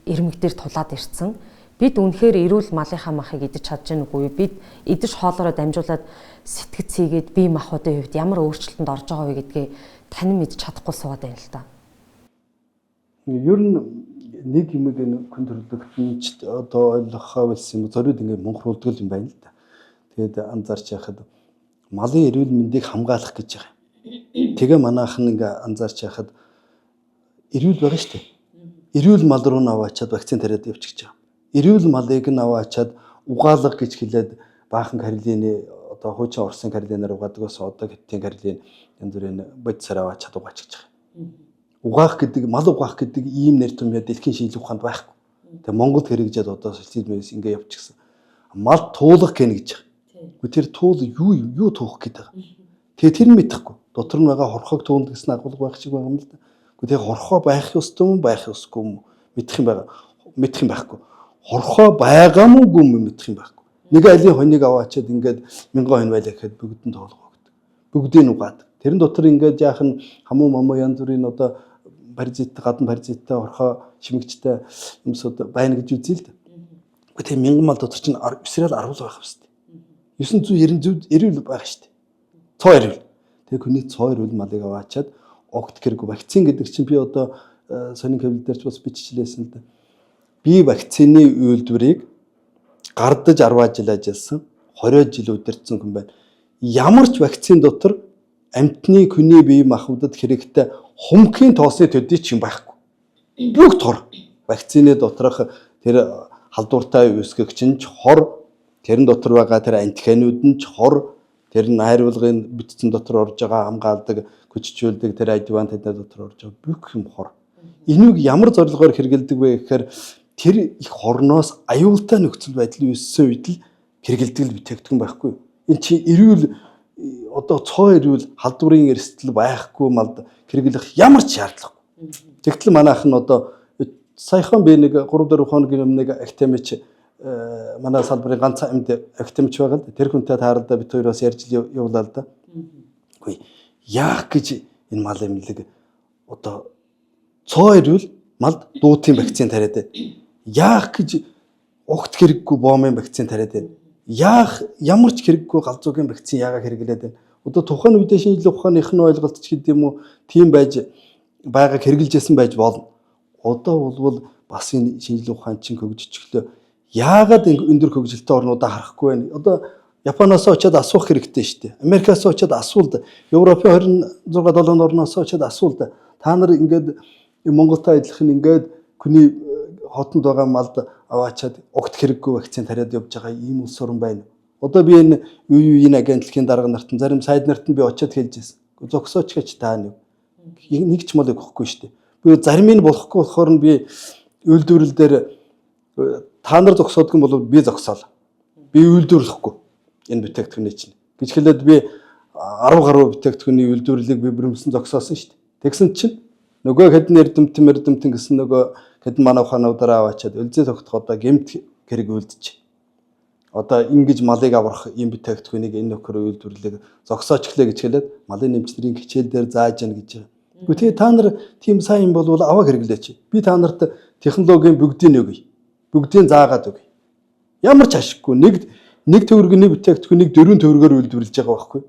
ирмэг дээр тулаад ирсэн. Бид үнэхээр эрүүл малынхаа махыг идэж чадж гэнэ үгүй юу? Бид идэж хоолоороо дамжуулаад сэтгэц хийгээд бие махбодын хувьд ямар өөрчлөлтөнд орж байгаа вэ гэдгээ танин мэдж чадахгүй суугаад байна л да. Ер нь нэг юм хүн төрөлхтөнч одоо ойлгохоо болсон юм зориуд ингээд мунхруулдаг юм байна л да. Тэгээд анзаарч яхад малын эрүүл мэндийг хамгаалах гэж байгаа юм. Тэгээ манайх нь ингээ анзаарч яхад эрүүл байгаа шүү дээ. Эрүүл мал руу нь аваачаад вакцин тариад явчих гэж байгаа. Эрүүл малыг нь аваачаад угаалга гэж хэлээд баахан карелины одоо хуучин Оросын карелинаар угаадаг бас одоо хятадын карелин янз бүрийн бодисоор аваачаад угаачих гэж байгаа. Угаах гэдэг мал угаах гэдэг ийм нэр том дэлхийн шинжилгээ ухаанд байхгүй. Тэгээ Монголд хэрэгжээд одоо социализмээс ингээ явчихсан. Мал туулах гэнэ гэж байгаа. Гэхдээ тэр туул юу туух гэдэг байгаа. Тэгээ тэр нь мэдэхгүй. Дотор нь байгаа хорхог туунд гэсэн агуулга байх шиг байгаа юм л да. Гэхдээ тэр хорхоо байх ёстой юм байх ёсгүй юм мэдэх юм байгаа. Мэдэх юм байхгүй. Хорхоо байгаа мó үгүй юм мэдэх юм байхгүй. Нэг айлын хоног аваачаад ингээд мянган хонь байлаа гэхэд бүгд нь тоолгоо гэдэг. Бүгдийг нь угаадаг. Тэрэн дотор ингээд яах нь хамуу мамуу янз бүрийн одоо паразит гадна паразиттай хорхоо шимэгчтэй юмсууд байна гэж үзье л да. Гэхдээ тэр мянган мал дотор чинь 9-ээр 10 байх хэвээр. 990 эрүүл байх шүү дээ. Цоо эрүүл. Тэгээ хүний цоо эрүүл малыг аваачаад огт гэргүй вакцин гэдэг чинь би одоо сонин хэвлэл дээр ч бас биччихлээсэн л да. Би вакцины үйлдвэрийг гардаж 10 жил ажилласан, 20 жил удирдсан хүн байна. Ямар ч вакцин дотор амьтны хүний бие махбодод хэрэгтэй хумхийн тоосны төдий ч юм байхгүй. Бүгд хор. Вакцины доторх тэр халдвартай үсгэгч нь ч хор, тэрэн дотор байгаа тэр антигенүүд нь ч хор, тэр нь найруулгын бүтцэн дотор орж байгаа хамгаалдаг, хүчжүүлдэг тэр адювант тэдний дотор орж байгаа бүх юм хор. Энийг ямар зорилгоор хэрэгэлдэг вэ гэхээр тэр их хорноос аюултай нөхцөл байдал үүссэн үед л хэрэгэлдэг л бүтээгдэхүүн байхгүй. Энд чинь эрүүл одоо цоо эрүүл халдварын эрсдэл байхгүй малд хэрэглэх ямар ч шаардлагагүй. Тэгтэл манайх нь одоо саяхан би нэг 3-4 хоногийн өмнө нэг академич манай салбарын ганц амьд академич байгаа л тэр хүнтэй тааралдаа бит хоёр бас ярьж явлаа л да. Үгүй яах гэж энэ мал эмнэлэг Одоо цоо ирвэл малд дүүтийн вакцин тариад байна. Яах гэж угт хэрэггүй боомын вакцин тариад байна. Яах ямар ч хэрэггүй галзуугийн вакцин яагаад хэрэглээд байна. Одоо тухайн үедээ шинжлэх ухааных нь ойлголт ч гэдэг юм уу, тийм байж байгааг хэрэгжилжсэн байж болно. Одоо болвол бас энэ шинжлэх ухаан чинь хөгжчихлөө. Яагаад өндөр хөгжилтэй орнуудаа харахгүй байна? Одоо Японоос очиад асуух хэрэгтэй шүү дээ. Америкаас очиад асуулд, Европын 26 7 орноос очиад асуулд. Та нар ингээд Монголтой адилхан ингээд хүний хотонд байгаа малд аваачаад угт хэрэггүй вакцин тариад явж байгаа ийм улс орн байна. Одоо би энэ юу энэ агентлагийн дарга нарт нь зарим сайд нарт нь би очиад хэлж байсан. Зогсооч гэж та нэг нэг ч мал өгөхгүй шүү дээ. Би зарим нь болохгүй болохоор нь би үйлдвэрлэл дээр та нар зогсоодг юм бол би зогсоол. Би үйлдвэрлэхгүй энэ бүтээгдэхүүний чинь гэж хэлээд би 10 гаруй бүтээгдэхүүний үйлдвэрлэлийг би бүрэмсэн зогсоосон шүү дээ. Тэгсэн чинь нөгөө хэдэн эрдэмтэн гэсэн нөгөө хэдэн манай ухаануудаараа аваачаад өлзий тогтох одоо гэмт хэрэг үлдэж. Одоо ингэж малыг аврах ийм бүтээгдэхүүнийг энэ нөхөр үйлдвэрлэлийг зогсооч гэлээ гэж хэлээд малын нэмчнэрийн хичээл дээр зааж яана гэж. Гэхдээ тэгээ та нар тийм сайн юм болвол аваа хэрэглээч. Би та нарт технологийн бүгдийг өгье. Бүгдийг заагаад өгье. Ямар ч ашиггүй. Нэг төгрөгийн бүтээгдэхүүнийг 4 төгрөгөөр үйлдвэрлэж байгаа байхгүй.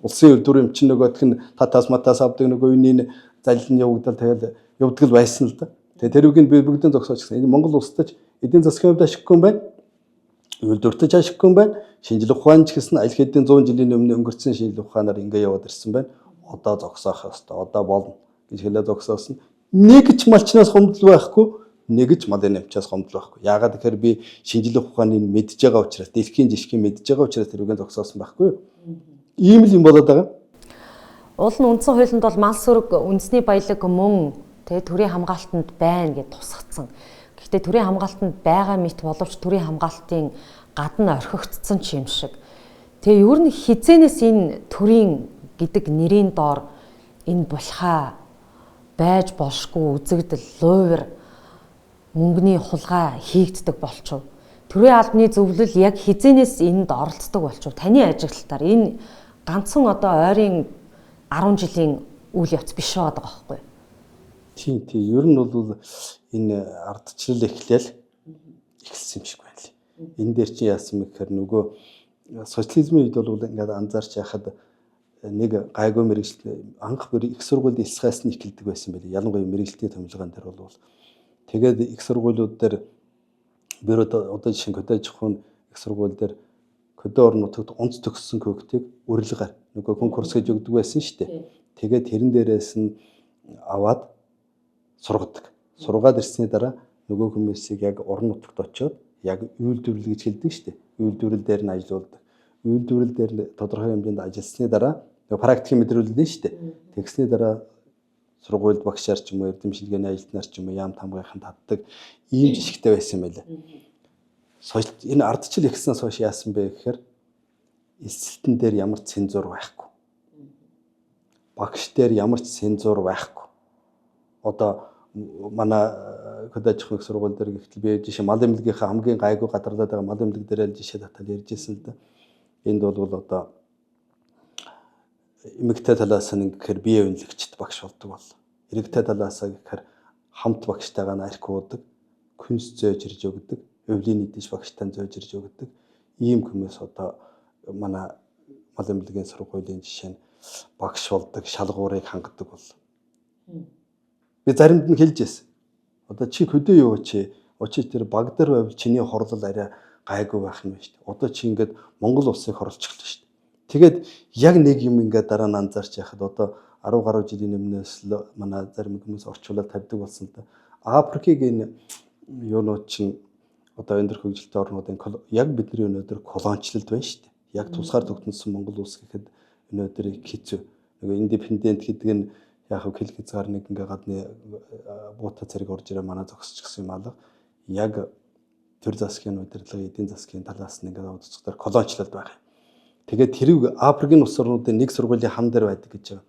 Улсын үйлдвэр юм чинь нөгөөх нь татаас матаас авдаг нөгөө юуны залил нь явагдал тэгэл явдаг л байсан л да. Тэгээ тэр үгийг би бүгдийн зогсооч гэсэн. Энэ Монгол улсад ч эдийн засгийн хувьд ашиггүй юм байна. Үйлдвэртэж ашиггүй юм байна. Шинжлэх ухаан ч гэсэн аль хэдийн 100 жилийн өмнө өнгөрцөн шинжлэх ухаанаар ингэ яваад ирсэн байна. Одоо зогсоох ёстой. Одоо болно гэж хэлээ зогсоосон. Нэг ч малчнаас хомдол байхгүй, нэг ч малын намчаас хомдол байхгүй. Яагаад гэхээр би шинжлэх ухааныг мэдж байгаа учраас, дэлхийн жишгийг мэдж байгаа учраас тэр үгийг зогсоосон байхгүй юу? Ийм л юм болоод байгаа. Уул нь үндсэн хуулинд бол мал сүрэг үндэсний баялаг мөн тэ төрийн хамгаалтанд байна гэж тусгацсан. Гэхдээ төрийн хамгаалтанд байгаа мэт боловч төрийн хамгаалтын гадна орхигдсон ч юм шиг. Тэгээ ер нь хизээнээс энэ төрийн гэдэг нэрийн доор энэ булхаа байж болшгүй үзэгдэл луувар мөнгөний хулгай хийгддэг болчихов. Төрийн албаны зөвлөл яг хизээнээс энд оролцдог болчихов. Таны ажиглалтаар энэ ганцхан одоо ойрын 10 жилийн үйл явц биш байгаа байхгүй юу? Тийм. Ер нь бол энэ ардчлал эхлээл эхэлсэн юм шиг байна л. Энэ дээр чинь яасан бэ гэхээр нөгөө социализмын үед бол ингээд анзаарч яхад нэг гайгүй мэрэгжил анх бүр их сургуульд элсгээс нь эхэлдэг байсан байлээ. Ялангуяа мэрэгжилтийн томилгоон дээр бол тэгээд их сургуулиуд дээр бюро одоо жишээ нь Көдөө аж ахуйн их сургууль дээр Көдөө орон нутагт онц төгссөн көгтийг урилгаар нөгөө конкурс гэж өгдөг байсан шүү дээ. Тэгээд тэрэн дээрээс нь аваад сургадаг. Сургаад ирсний дараа нөгөө хүмүүсийг яг орон нутагт очиод яг үйлдвэрлэл гэж хэлдэг шүү дээ. Үйлдвэрлэл дээр нь ажилуулдаг. Үйлдвэрлэл дээр тодорхой хэмжээнд ажилласны дараа нөгөө практикийн мэдрүүлэлт нь шүү дээ. Тэгсний дараа сургуульд багшаар ч юм уу эрдэм шинжилгээний ажилтнаар ч юм уу яам тамгийнхан татдаг ийм жишгтэй байсан юм байлаа. Энэ ардчил ихснээс хойш яасан бэ гэхээр элсэлтэн дээр ямар ч цензур байхгүй. Багш дээр ямар ч цензур байхгүй. Одоо манай Көдөө аж ахуйн сургууль дээр гэхтэл би жишээ мал эмнэлгийнхаа хамгийн гайгүй гадарлаад байгаа мал эмнэлэг дээр л жишээ татал ярьж ирсэн л да. Энд бол одоо эмэгтэй талаас нь гэхээр бие үнэлэгчд багш болдог бол. Эрэгтэй талаас гэхээр хамт багштайгаа арх уудаг, күнс зөөж ирж өгдөг, өвлийн идэж багштай зөөж ирж өгдөг. Ийм хүмүүс одоо манай мал эмнэлгийн сургуулийн жишээ нь багш болдог, шалгуурыг хангадаг бол. Би заримд нь хэлж байсан. Одоо чи хөдөө юу чи? Очиж тэр баг дээр байвал чиний хорлол арай гайгүй байх юм байна шүү дээ. Одоо чи ингээд Монгол улсыг хорлолчихлоо шүү дээ. Тэгээд яг нэг юм ингээд дараа нь анзаарч яхад одоо 10 гаруй жилийн өмнөөс л манай зарим хүмүүс орчуулаад тавьдаг болсон л да. Африкийг энэ юунууд чинь одоо өндөр хөгжилтэй орнуудын яг бидний өнөөдөр колоничлалд байна шүү дээ. Яг тусгаар тогтносон Монгол улс гэхэд өнөөдөр их хэцүү. Нөгөө индепендент гэдэг нь яг хэл хязгаар нэг ингээ гадны буута цариг орж ирээ манай зогсчихсан юм алга. Яг төр засгийн удирдлага, эдийн засгийн талаас нь ингээ удацгаар колоничлалд байх юм. Тэгээд тэрийг Африкийн улс орнуудын нэг сургуулийн хам дээр байдаг гэж байгаа.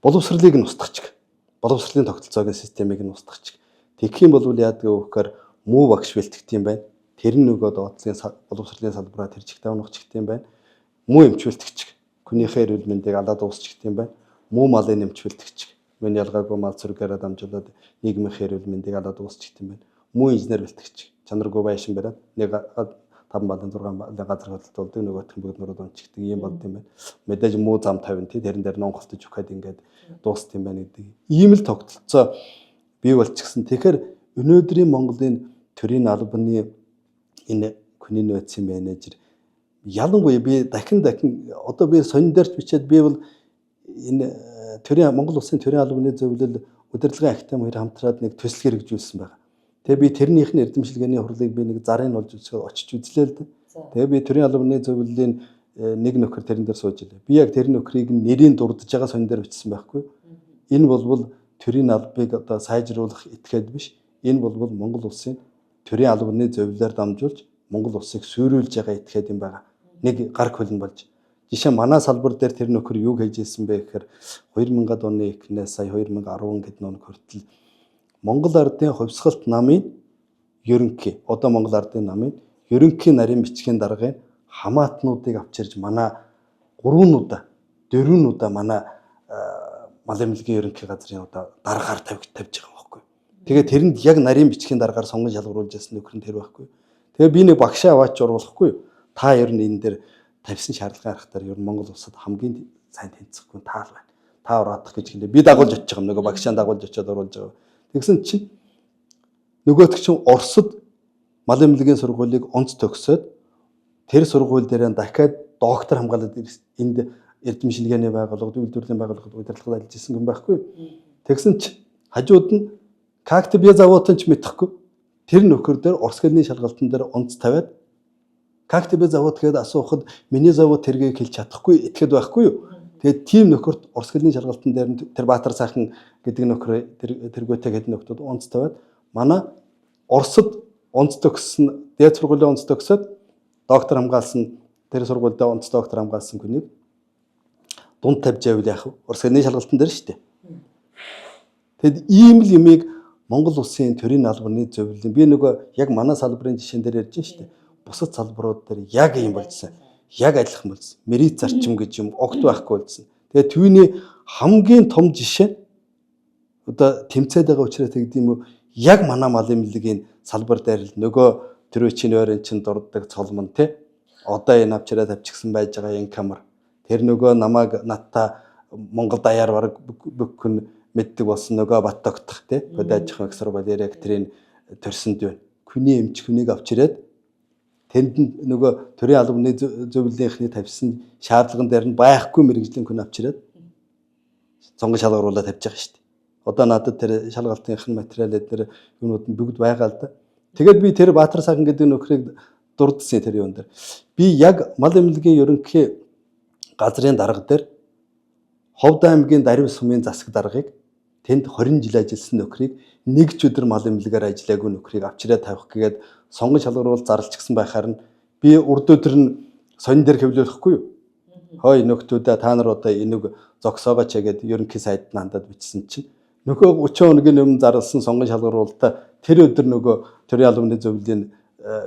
Боловсролыг нь устгах. Боловсролын тогтолцоогийн системийг нь устгах. Тэгэх юм бол яадаг вэ гэхээр муу багш бэлтгэх юм байна. Тэр нь нөгөө доотлын боловсролын салбараа тэр чигтээ унах юм байна. Муу эмч бэлтгэх. Хүнийхээ эрүүл мэндийг алаад дуусчих юм байна. Муу малын эмч бэлтгэх. Мөн ялгаагүй мал цэргээр дамжуулаад нийгмийн эрүүл мэндийг алаад дуусчих юм байна. Муу инженер бэлтгэж чанаргүй байшин бариад нэг 5 балын 6 балын газар хөдлөлт болдог, нөгөөх нь бүгд нурууд унчигдаг юм болд юм байна. Мэдээж муу зам тавина тий, тэрэн дээр нонхолтож өгөхөд ингээд дуустсан юм байна гэдэг. Ийм л тогтолцоо бий болчихсон. Тэгэхээр өнөөдрийн Монголын төрийн албаны энэ хүний нөөцийн менежер ялангуяа би дахин одоо би сонин дээрч бичээд би бол энэ төрийн Монгол Улсын төрийн албаны зөвлөл удирдлагын академи хоёр хамтраад нэг төсөл хэрэгжүүлсэн байна. Тэгээ би тэрнийх нь эрдэмшилгээний хурлыг би нэг зарын болж очиж үзлээ л дээ. Тэгээ би төрийн албаны зөвлөлийн нэг нөхөр тэрэн дээр сууж илээ. Би яг тэр нөхрийг нэрийг дурдж байгаа сонин дээр бичсэн байхгүй. Энэ болбол төрийн албыг одоо сайжруулах этгээд биш. Энэ болбол Монгол Улсын төрийн албаны зөвлөлөөр дамжуулж Монгол улсыг суйруулж байгаа этгээд юм байна. Нэг гар хөлн болж. Жишээ манай салбар дээр тэр нөхөр юу хийж ирсэн бэ гэхээр 2000-ад оны эхнээс сая 2010 гэдэг он хүртэл Монгол Ардын хувьсгалт намын ерөнхий, одоо Монгол Ардын намын ерөнхий нарийн бичгийн даргын хамаатнуудыг авчирж манай 3 удаа, 4 удаа манай мал эмнэлгийн ерөнхий газрын одоо даргаар тавьж байгаа байхгүй. Тэгээ тэрэнд яг нарийн бичгийн даргаар сонгон шалгаруулж ясан нөхөр нь тэр байхгүй. Тэгээ би нэг багшаа аваач оруулахгүй. Та ер нь энэ дээр тавьсан шаардлагын аргатаар ер нь Монгол улсад хамгийн сайн тэнцэхгүй таал байна. Та ороодох гэж хэлээ. Би дагуулж очих юм. Нөгөө багшаа дагуулж очиод оруулж байгаа. Тэгсэн чинь нөгөөх чинь Оросд мал эмнэлгийн сургуулийг онц төгсөөд тэр сургууль дээр дахиад доктор хамгаалаад энд эрдэм шингээний байгууллагад, үйлдвэрлэлийн байгууллагад удирдлагад ажиллаж исэн юм байхгүй. Тэгсэн чинь хажууд нь Как тебе завод ч мэдэхгүй. Тэр нөхөр дээр Орос хэлний шалгалтын дээр онц тавиад как тебе завод гэдээ асуухад миний завод тэргийг хэлж чадахгүй итгэд байхгүй юу. Тэгээд тийм нөхөрт Орос хэлний шалгалтын дээр тэр Баатар сайхан гэдэг нөхөр тэргүүтэй гэдэг нөхдүүд онц тавиад манай Оросд онц төгссөн, дээд сургуулийн онц төгсөөд доктор хамгаалсан, тэр сургуульдаа онц доктор хамгаалсан хүнийг дунд тавьж байвал яах вэ? Орос хэлний шалгалтын дээр шүү дээ. Тэгэд ийм л юмыг Монгол улсын төрийн албаны зөвлөлийн би нөгөө яг манай салбарын жишээн дээр ярьж шүү дээ. Бусад салбарууд дээр яг ийм болжсон. Яг адилхан болжсон. Мерит зарчим гэж юм огт байхгүй болжсон. Тэгээ түүний хамгийн том жишээ одоо тэмцээд байгаа учраас тэгдэм юм уу? Яг манай мал эмнэлгийн салбар дээр л нөгөө төрөөчийн ойрын чин дурддаг цолмон те. Одоо энэ авчираа тавьчихсан байж байгаа энэ камер. Тэр нөгөө намайг надтай Монгол даяар бараг бүх хүн мэддэг болсон нөгөө бат тогтох те. Бодож их сургууль директорын төрсөнд байна. Хүний эмч хүнийг авчираад тэнд нөгөө төрийн албаны зөвлөлийнхний тавьсан шаардлаган дээр нь байхгүй мэрэгжлийн хүн авчираад цонгон шалгаруулаад тавьж байгаа шүү дээ. Одоо надад тэр шалгалтынх нь материал эднэр юмнууд нь бүгд байгаа л да. Тэгээд би тэр Баатар сайхан гэдэг нөхрийг дурдсан тэр юун дээр. Би яг мал эмнэлгийн ерөнхий газрын дарга дээр Ховд аймгийн Дарив сумын засаг даргыг тэнд 20 жил ажилласан нөхрийг нэг ч өдөр мал эмнэлгээр ажиллаагүй нөхрийг авчираа тавих гээд сонгон шалгаруул зарлчихсан байхаар нь би урд өдөр нь сонин дээр хэвлүүлэхгүй юу? Хой нөхдүүдээ та нар одоо энийг зогсоогооч гээд ерөнхий сайд хандаад бичсэн чинь нөгөө 30 хоногийн өмнө зарласан сонгон шалгаруулалтаа тэр өдөр нөгөө төрийн албаны зөвлөлийн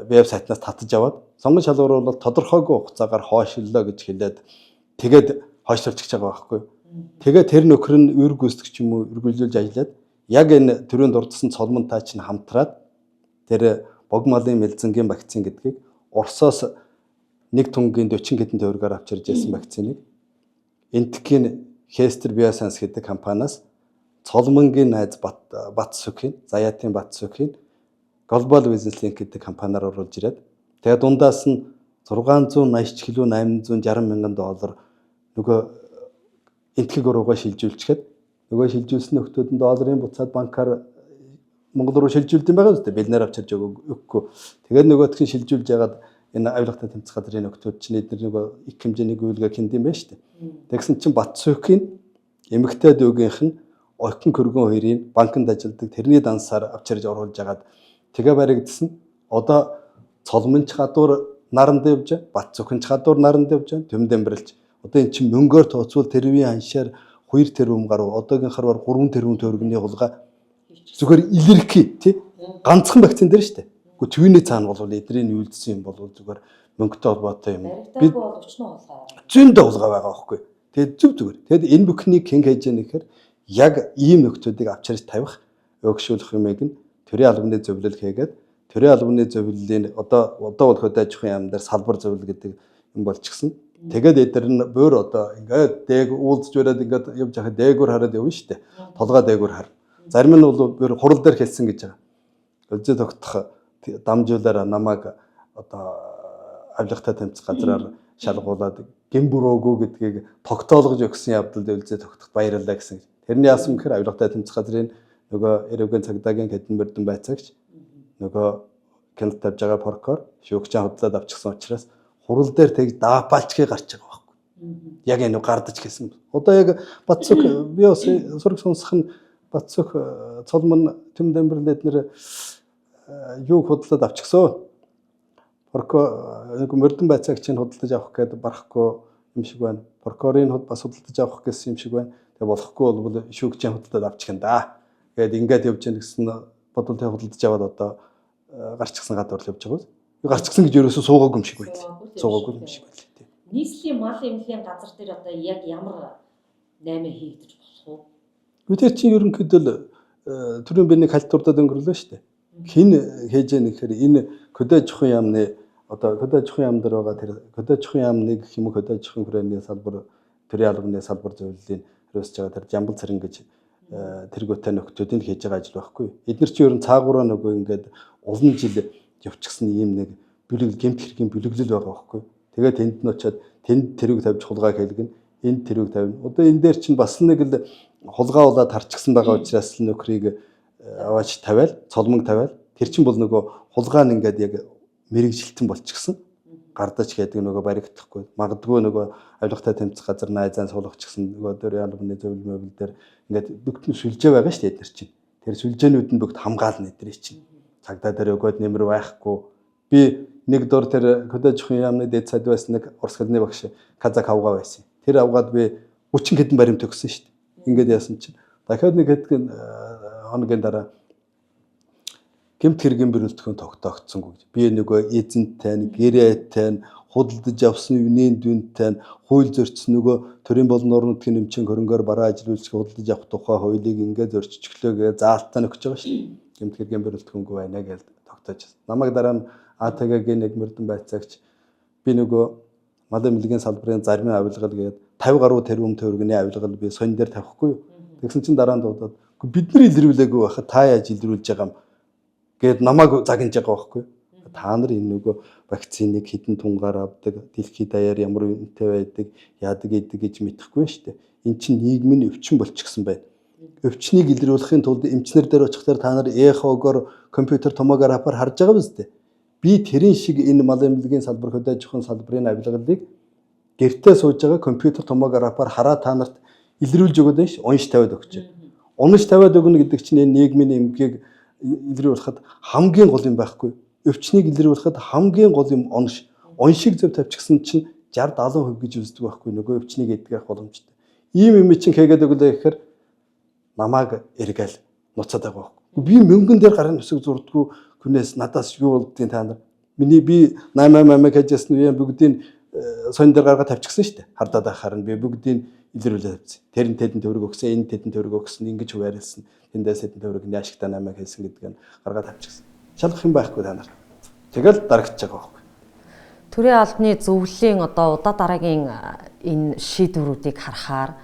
вебсайтнаас татаж аваад сонгон шалгаруулалт тодорхойгүй хугацаагаар хойшлолоо гэж хэлээд тэгээд хойшлуулчих байгаа байхгүй юу? Тэгээд тэр нөхөр нь үүрэг гүйцэтгэх юм уу үргэлжлүүлж ажиллаад яг энэ төрийн дурдсан цолмонтай чинь хамтраад тэр бог малын мэлзэнгийн вакцин гэдгийг Оросоос нэг тунгийн 40 хэдэн төгрөгөөр авчирж ирсэн вакциныг Энтхийн Хестер Биосайенс гэдэг компаниас Цолмонгийн найз Бат Сүхийн, Заяатын Бат Сүхийн Global Business Link гэдэг компаниар оруулж ирээд тэгээд дундаас нь 680 кг 860 мянган доллар нөгөө энтхэг руугаа шилжүүлчихэд нөгөө шилжүүлсэн нөхдүүд нь долларын буцаад банкар Монгол руу шилжүүлд юм байгаа үстэй бэлнээр авчирж өгөхгүй. Тэгээд нөгөөх нь шилжүүлж ягаад энэ авилгатай тэмцэх газрын нөхдүүд чинь эдгээр нөгөө их хэмжээний гүйлгээ хинд юм байна шүү дээ. Тэгсэн чинь Батсүйхийн эмэгтэй дүүгийнх нь Охин Көргөн хоёрын банкнд ажилладаг тэрний дансаар авчирж оруулж агаад тэгээ баригдсан. Одоо цолмонч гадуур наранд явж, Батсүхэнч гадуур наранд явж, төмд амбирлж одоо эн чинь мөнгөөр тооцвол тэрвийн ханшаар 2 тэрбум гаруй одоогийнхаар бар 3 тэрбум төгрөгийн хулгай зүгээр илэрхий тий ганцхан вакцин дээр шүү дээ. Гэхдээ түүний цаана бол эдний үйлдсэн юм бол зүгээр мөнгөтэй холбоотой юм. Би бол өчнөө хулгай. Зөндөө хулгай байгаа байхгүй. Тэгээд зүг зүгээр. Тэгэд энэ бүхнийг хэн хийж яах гэхээр Яг ийм нөхдүүдийг авчирч тавих, өгшүүлэх юмыг нь төрийн албаны зөвлөл хийгээд төрийн албаны зөвлөлийн одоо бол хөдөө аж ахуйн яам дээр салбар зөвлөл гэдэг юм болчихсон. Тэгээд эдгээр нь буур одоо ингээд дээг уулзж бариад ингээд явж байхад дээгүүр хараад явна шүү дээ. Толгой дээгүүр хар. Зарим нь бол буур хурал дээр хэлсэн гэж байгаа. Өлзий тогтох дамжуулаараа намайг одоо авилгатай тэмцэх газраар шалгуулад гин бүрөөгүй гэдгийг тогтоолгож өгсөн явдалд өлзий тогтоход баярлалаа гэсэн. Тэрний яасан гэхээр авилгатай тэмцэх газрын нөгөө эревгэн цагдаагийн хэдэн мөрдөн байцаагч нөгөө кинт тавьж байгаа прокурор шүүгчээ худлаад авчихсан учраас хурал дээр тэгж даапалчхий гарч байгаа байхгүй. Яг энэ гардаж хэлсэн. Одоо яг Батцүх би бас сураг сонсох нь Батцүх цолмон төм дамбарлал эднэр юуг худлаад авчихсан. Прокурор нэг мөрдөн байцаагчийг худалдаж авах гээд барахгүй юм шиг байна. Прокурорын худ бас худалдаж авах гэсэн юм шиг байна. Тэгээ болохгүй бол шүүгчийн худалдаад авчих юм да. Тэгээд ингээд явж гэн гэсэн бодвол тэг худалдаж аваад одоо гарчгсан гадуур л явж байгаа. Гарчгсан гэж ерөөсөө суугаагүй юм шиг байлаа. Суугаагүй юм шиг байлаа. Тийм. Нийслэлийн мал эмнэлгийн газар дээр одоо яг ямар наймаа хийгдэж болох вэ? Тэр чинь ерөнхийдөө л түрүүн би нэг хальт дурдаад өнгөрлөө шүү дээ. Хин хийж яах гэхээр энэ хөдөө аж ахуйн яамны одоо хөдөө аж ахуйн яам дээр байгаа тэр хөдөө аж ахуйн яамны гэх юм уу хөдөө аж ахуйн хүрээний салбар төрийн албаны салбар зөвлөлийн хариуцж байгаа тэр Жамбал цэрэн гэж тэргүүтэй нөхдүүдийн хийж байгаа ажил байхгүй. Эднэр чинь ер нь цаагаараа нөгөө ингээд олон жил явчихсан ийм нэг бүлэглэл гэмт хэргийн бүлэглэл байгаа байхгүй. Тэгээд тэнд нь очиад тэнд тэрүүг тавьж хулгай хэлгэн, энд тэрүүг тавина. Одоо энэ дээр чинь бас нэг л хулгай болоод харчихсан байгаа учраас л нөхрийг аваач тавиал, цолмон тавиал. Тэр чинь бол нөгөө хулгай нь ингээд яг мэрэгжилтэн болчихсон. Гардаж гэдэг нөгөө баригдахгүй. Магадгүй нөгөө авилгатай тэмцэх газар найзаан суулгачихсан нөгөө төрийн албаны зөвлөл мөвл дээр ингээд бүгд нь сүлжээ байгаа шүү дээ эднэр чинь. Тэр сүлжээнүүд нь бүгд хамгаална эднэр чинь. Цагдаа дээр өгөөд нэмэр байхгүй. Би нэг дур тэр хөдөө аж ахуйн яамны дээд сайд байсан нэг урс хэлний багш Казак авгаа байсан. Тэр авгаад би 30 хэдэн баримт өгсөн шүү дээ. Ингээд яасан чинь дахиад нэг хэдэн хоногийн дараа гэмт хэргийн бүрэлдэхүүн тогтоогдсонгүй гэж. Би нөгөө эзэнтэй, гэрээтэй, худалдаж авсан үнийн дүнтэй, хууль зөрчсөн нөгөө төрийн болон орон нутгийн нэмчин хөрөнгөөр бараа ажил үйлчлэх худалдаж авах тухай хуулийг ингээд зөрччихлөө гэж заалтаа нөхөж байгаа шүү дээ. Гэмт хэргийн бүрэлдэхүүнгүй байна гэж тогтоож. Намайг дараа нь АТГ-гийн нэг мөрдөн байцаагч би нөгөө малын мэлгийн салбарын зарим авилгал гээд 50 гаруй тэрбум төгрөгийн авилгал би сонь дээр тавихгүй юу. Тэгсэн чинь дараа нь дуудаад бид нар илрүүлээгүй байхад та яаж илрүүлж байгаа юм гээд намайг загнаж байгаа байхгүй. Та нар энэ нөгөө вакциныг хэдэн тунгаар авдаг, дэлхийд даяар ямар үнэтэй байдаг, яадаг идэг гэж мэдэхгүй шүү дээ. Эн чинь нийгмийн өвчин болчихсон байна. Өвчнийг илрүүлэхийн тулд эмчнэр дээр очихдоор та нар эхогоор компьютер томографаар харж байгаа биз дээ. Би тэрэн шиг энэ мал эмнэлгийн салбар хөдөө аж ахуйн салбарын авилгалыг гэртээ сууж байгаа компьютер томографаар хараа та нарт илрүүлж өгöd нь ш унш тавиад өгч. Унш тавиад өгнө гэдэг чинь энэ нийгмийн эмгэгийг илрүүлэхэд хамгийн гол юм байхгүй. Өвчнийг илрүүлэхэд хамгийн гол юм онш. Оншиг зөв тавьчихсан чинь 60 70% гэж үздэг байхгүй. Нөгөө өвчнийг эдгэх боломжтой. Ийм юм чинь хийгээд өглөө гэхээр намайг эргээл нуцаад байгаа байхгүй. Би мөнгөн дээр гарын үсэг зурдгүү күнээс надаас юу болдгийг та нар. Миний би 888 гэжсэн үе бүгдийг сонь дээр гаргаад тавьчихсан шүү дээ. Хардаад байхаар нь би бүгдийг илрүүлээ тавьсан. Тэр нь тэдэн төгрөг өгсөн, энэ тэдэн төгрөг өгсөн, ингэж хуваарлсан. Тэндээс тэдэн төгрөг нь ашигтай намайг хэлсэн гэдг нь гаргаад тавьчихсан. Шалгах юм байхгүй та нар. Тэгэл дарагдчих байгаа байхгүй. Төрийн албаны зөвлөлийн одоо удаа дараагийн энэ шийдвэрүүдийг харахаар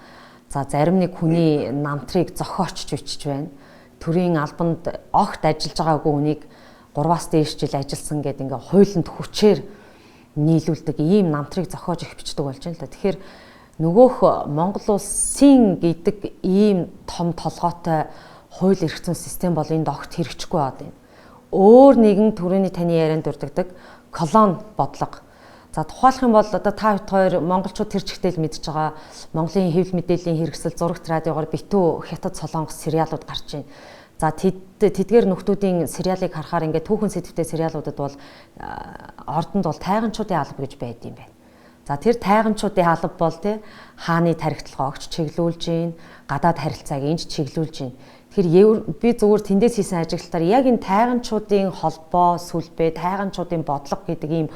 за зарим нэг хүний намтрыг зохиочж бичиж байна. Төрийн албанд огт ажиллаж байгаагүй хүнийг 3-аас дээш жил ажилласан гэдэг ингээ хуулинд хүчээр нийлүүлдэг ийм намтрыг зохиож их бичдэг болж байна л да. Тэгэхээр нөгөөх Монгол улсын гэдэг ийм том толгойтой хууль эрх зүйн систем бол энд огт хэрэгжихгүй байгаад байна. Өөр нэгэн төрөний таны ярианд дурддаг колон бодлого. За тухайлах юм бол одоо та хэд хоёр монголчууд тэр чигтэл мэдж байгаа Монголын хэвлэл мэдээллийн хэрэгсэл зурагт радиогоор битүү хятад солонгос сериалууд гарч байна. За тэдгээр нөхдүүдийн сериалыг харахаар ингээд түүхэн сэдвтэй сериалуудад бол ордонд бол тайганчуудын алба гэж байд юм байна. За тэр тайганчуудын алба бол тий хааны тархитлагаа огч чиглүүлж гин, гадаад харилцааг энж чиглүүлж гин. Тэгэхээр би зүгээр тэндээс хийсэн ажиглалтаар яг энэ тайганчуудын холбоо, сүлбээ, тайганчуудын бодлого гэдэг ийм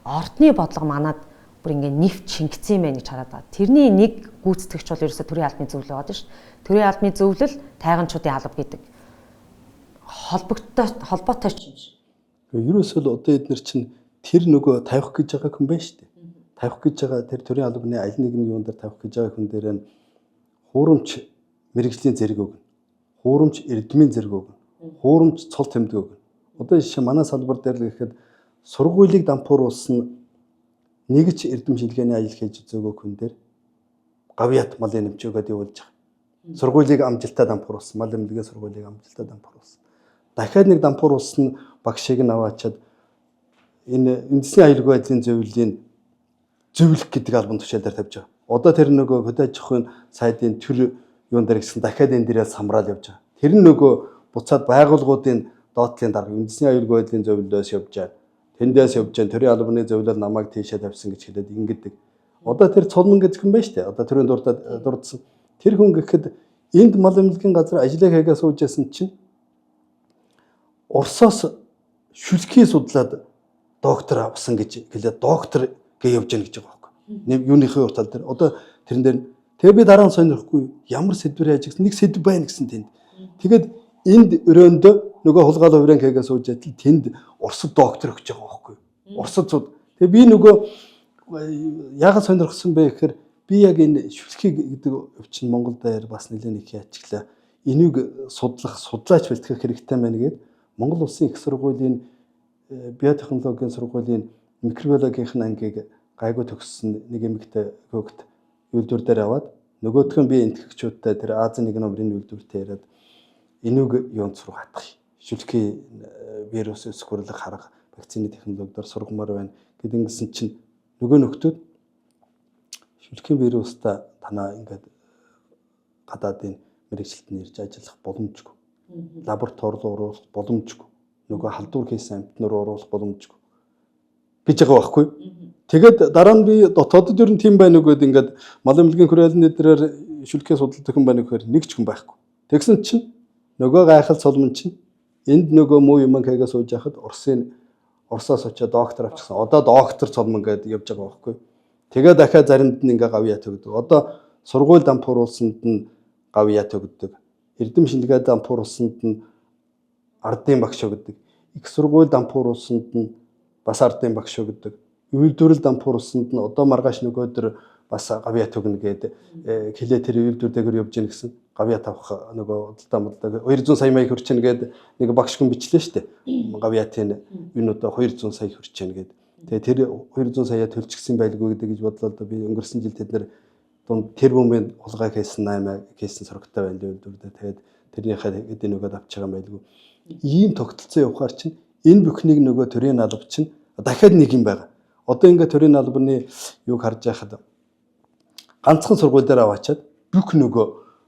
ордны бодлого манад бүр ингээ нэвт шингэсэн юм байна гэж хараад байгаа. Тэрний нэг гүйцэтгэгч бол ерөөсөө төрийн албаны зөвлөл байгаа шүү дээ. Төрийн албаны зөвлөл тайганчуудын алба гэдэг холбоотой ч юм шиг. Ерөөсөө л одоо эднэр чинь тэр нөгөө тавих гэж байгаа хүн байна шүү дээ. Тавих гэж байгаа тэр төрийн албаны аль нэгэн юун дээр тавих гэж байгаа хүн дээр нь хуурамч мэрэгжлийн зэрэг өгнө. Хуурамч эрдмийн зэрэг өгнө. Хуурамч цол тэмдэг өгнө. Одоо жишээ манай салбар дээр л гэхэд сургуулийг дампууруулсан нэг ч эрдэм шилгээний ажил хийж үзээгүй хүн дээр гавьяат малын нэмч өгөөд явуулж байгаа. Сургуулийг амжилттай дампууруулсан, мал эмнэлгийн сургуулийг амжилттай дампууруулсан. Дахиад нэг дампууруулсан багшийг нь аваачаад энэ үндэсний аюулгүй байдлын зөвлөлийн зөвлөх гэдэг албан тушаал дээр тавьж байгаа. Одоо тэр нөгөө хөдөө аж ахуйн сайдын төр юун дээр гэсэн дахиад энэ дээрээ самраал явж байгаа. Тэр нь нөгөө буцаад байгууллагуудын доотлын дарга үндэсний аюулгүй байдлын зөвлөлөөс явж байгаа. Тэндээс явж байгаа. Төрийн албаны зөвлөл намайг тийшээ тавьсан гэж хэлээд ингэдэг. Одоо тэр цулман гэдэг хүн байна шүү дээ. Одоо төрийн дурдсан. Тэр хүн гэхэд энд мал эмнэлгийн газар ажлаа хийгээ сууж ясан чинь Оросоос шүлхий судлаад доктор авсан гэж хэлээд доктор гэж явж гэнэ гэж байгаа байхгүй. Юуныхын уртал дээр одоо тэрэн дээр тэгээ би дараа нь сонирхгүй ямар сэдвэр яаж гэсэн нэг сэдв байна гэсэн тэнд. Тэгээд энд өрөөндөө нөгөө хулгаал хувиран хийгээ сууж ятал тэнд Оросд доктор өгч байгаа байхгүй. Оросд суд. Тэгээ би нөгөө яагаад сонирхсан бэ гэхээр би яг энэ шүлхий гэдэг өвчин Монгол дээр бас нэлээд их ячглаа. Энийг судлах, судлаач бэлтгэх хэрэгтэй байна гээд Монгол Улсын их сургуулийн биотехнологийн сургуулийн микробиологийн ангийг гайгүй төгссөн нэг эмэгтэй хөөгт үйлдвэр дээр аваад нөгөөх нь би энтгэгчүүдтэй тэр Азийн нэг номерын үйлдвэртэй яриад энийг юунд сурах хатах шүлхий вирус өсгөрлөх харга вакцины технологиор сургамаар байна гэд ингэсэн чинь нөгөө нөхдүүд шүлхийн вирустай танаа ингээд гадаадын мэрэгчлэлтэнд ирж ажиллах боломжгүй. Лаборатори руу оруулах боломжгүй. Нөгөө халдвар хийсэн амьтан руу оруулах боломжгүй гэж байгаа байхгүй. Тэгээд дараа нь би дотоодод ер нь тийм байна уу гэд ингээд мал эмнэлгийн хүрээлэн эдрээр шүлхээ судалдаг хүн байна гэхээр нэг ч хүн байхгүй. Тэгсэн чинь нөгөө гайхал цолмон чинь энд нөгөө муу юм хийгээ сууж яхад Оросоос очиод доктор авчихсан. Одоо доктор цолмон гэдээ явж байгаа байхгүй. Тэгээ дахиад заримд нь ингээ гавьяа төгдөг. Одоо сургууль дампууруулсанд нь гавьяа төгдөг. Эрдэм шинжилгээ дампууруулсанд нь ардын багш өгдөг. Их сургууль дампууруулсанд нь бас ардын багш өгдөг. Үйлдвэрлэл дампууруулсанд нь одоо маргааш нөгөөдөр бас гавьяа төгнө гээд хилээ тэр үйлдвэр дээгэр явж гин гэсэн гавьяа тавих нөгөө худалдаа модалдаа 200 сая маяг хүрчэнэ гээд нэг багш хүн бичлээ штэ. Гавьяатын юунуудаа 200 сая хүрчэнэ гээд. Тэгээ тэр 200 саяа төлчихсэн байлгүй гэдэг гэж бодлоо л доо би өнгөрсөн жил тэд нэр дунд тэр бумын хулгай хийсэн 8 хийсэн сорогтой байна л үйлдвэр дээр. Тэгээд тэрнийхээ хэдийн нөгөөд авч байгаа юм байлгүй. Ийм тогтолцоо явахаар чинь энэ бүхнийг нөгөө төрийн алба чинь дахиад нэг юм байгаа. Одоо ингээ төрийн албаны юг харж байхад ганцхан сургууль дээр аваачаад бүх нөгөө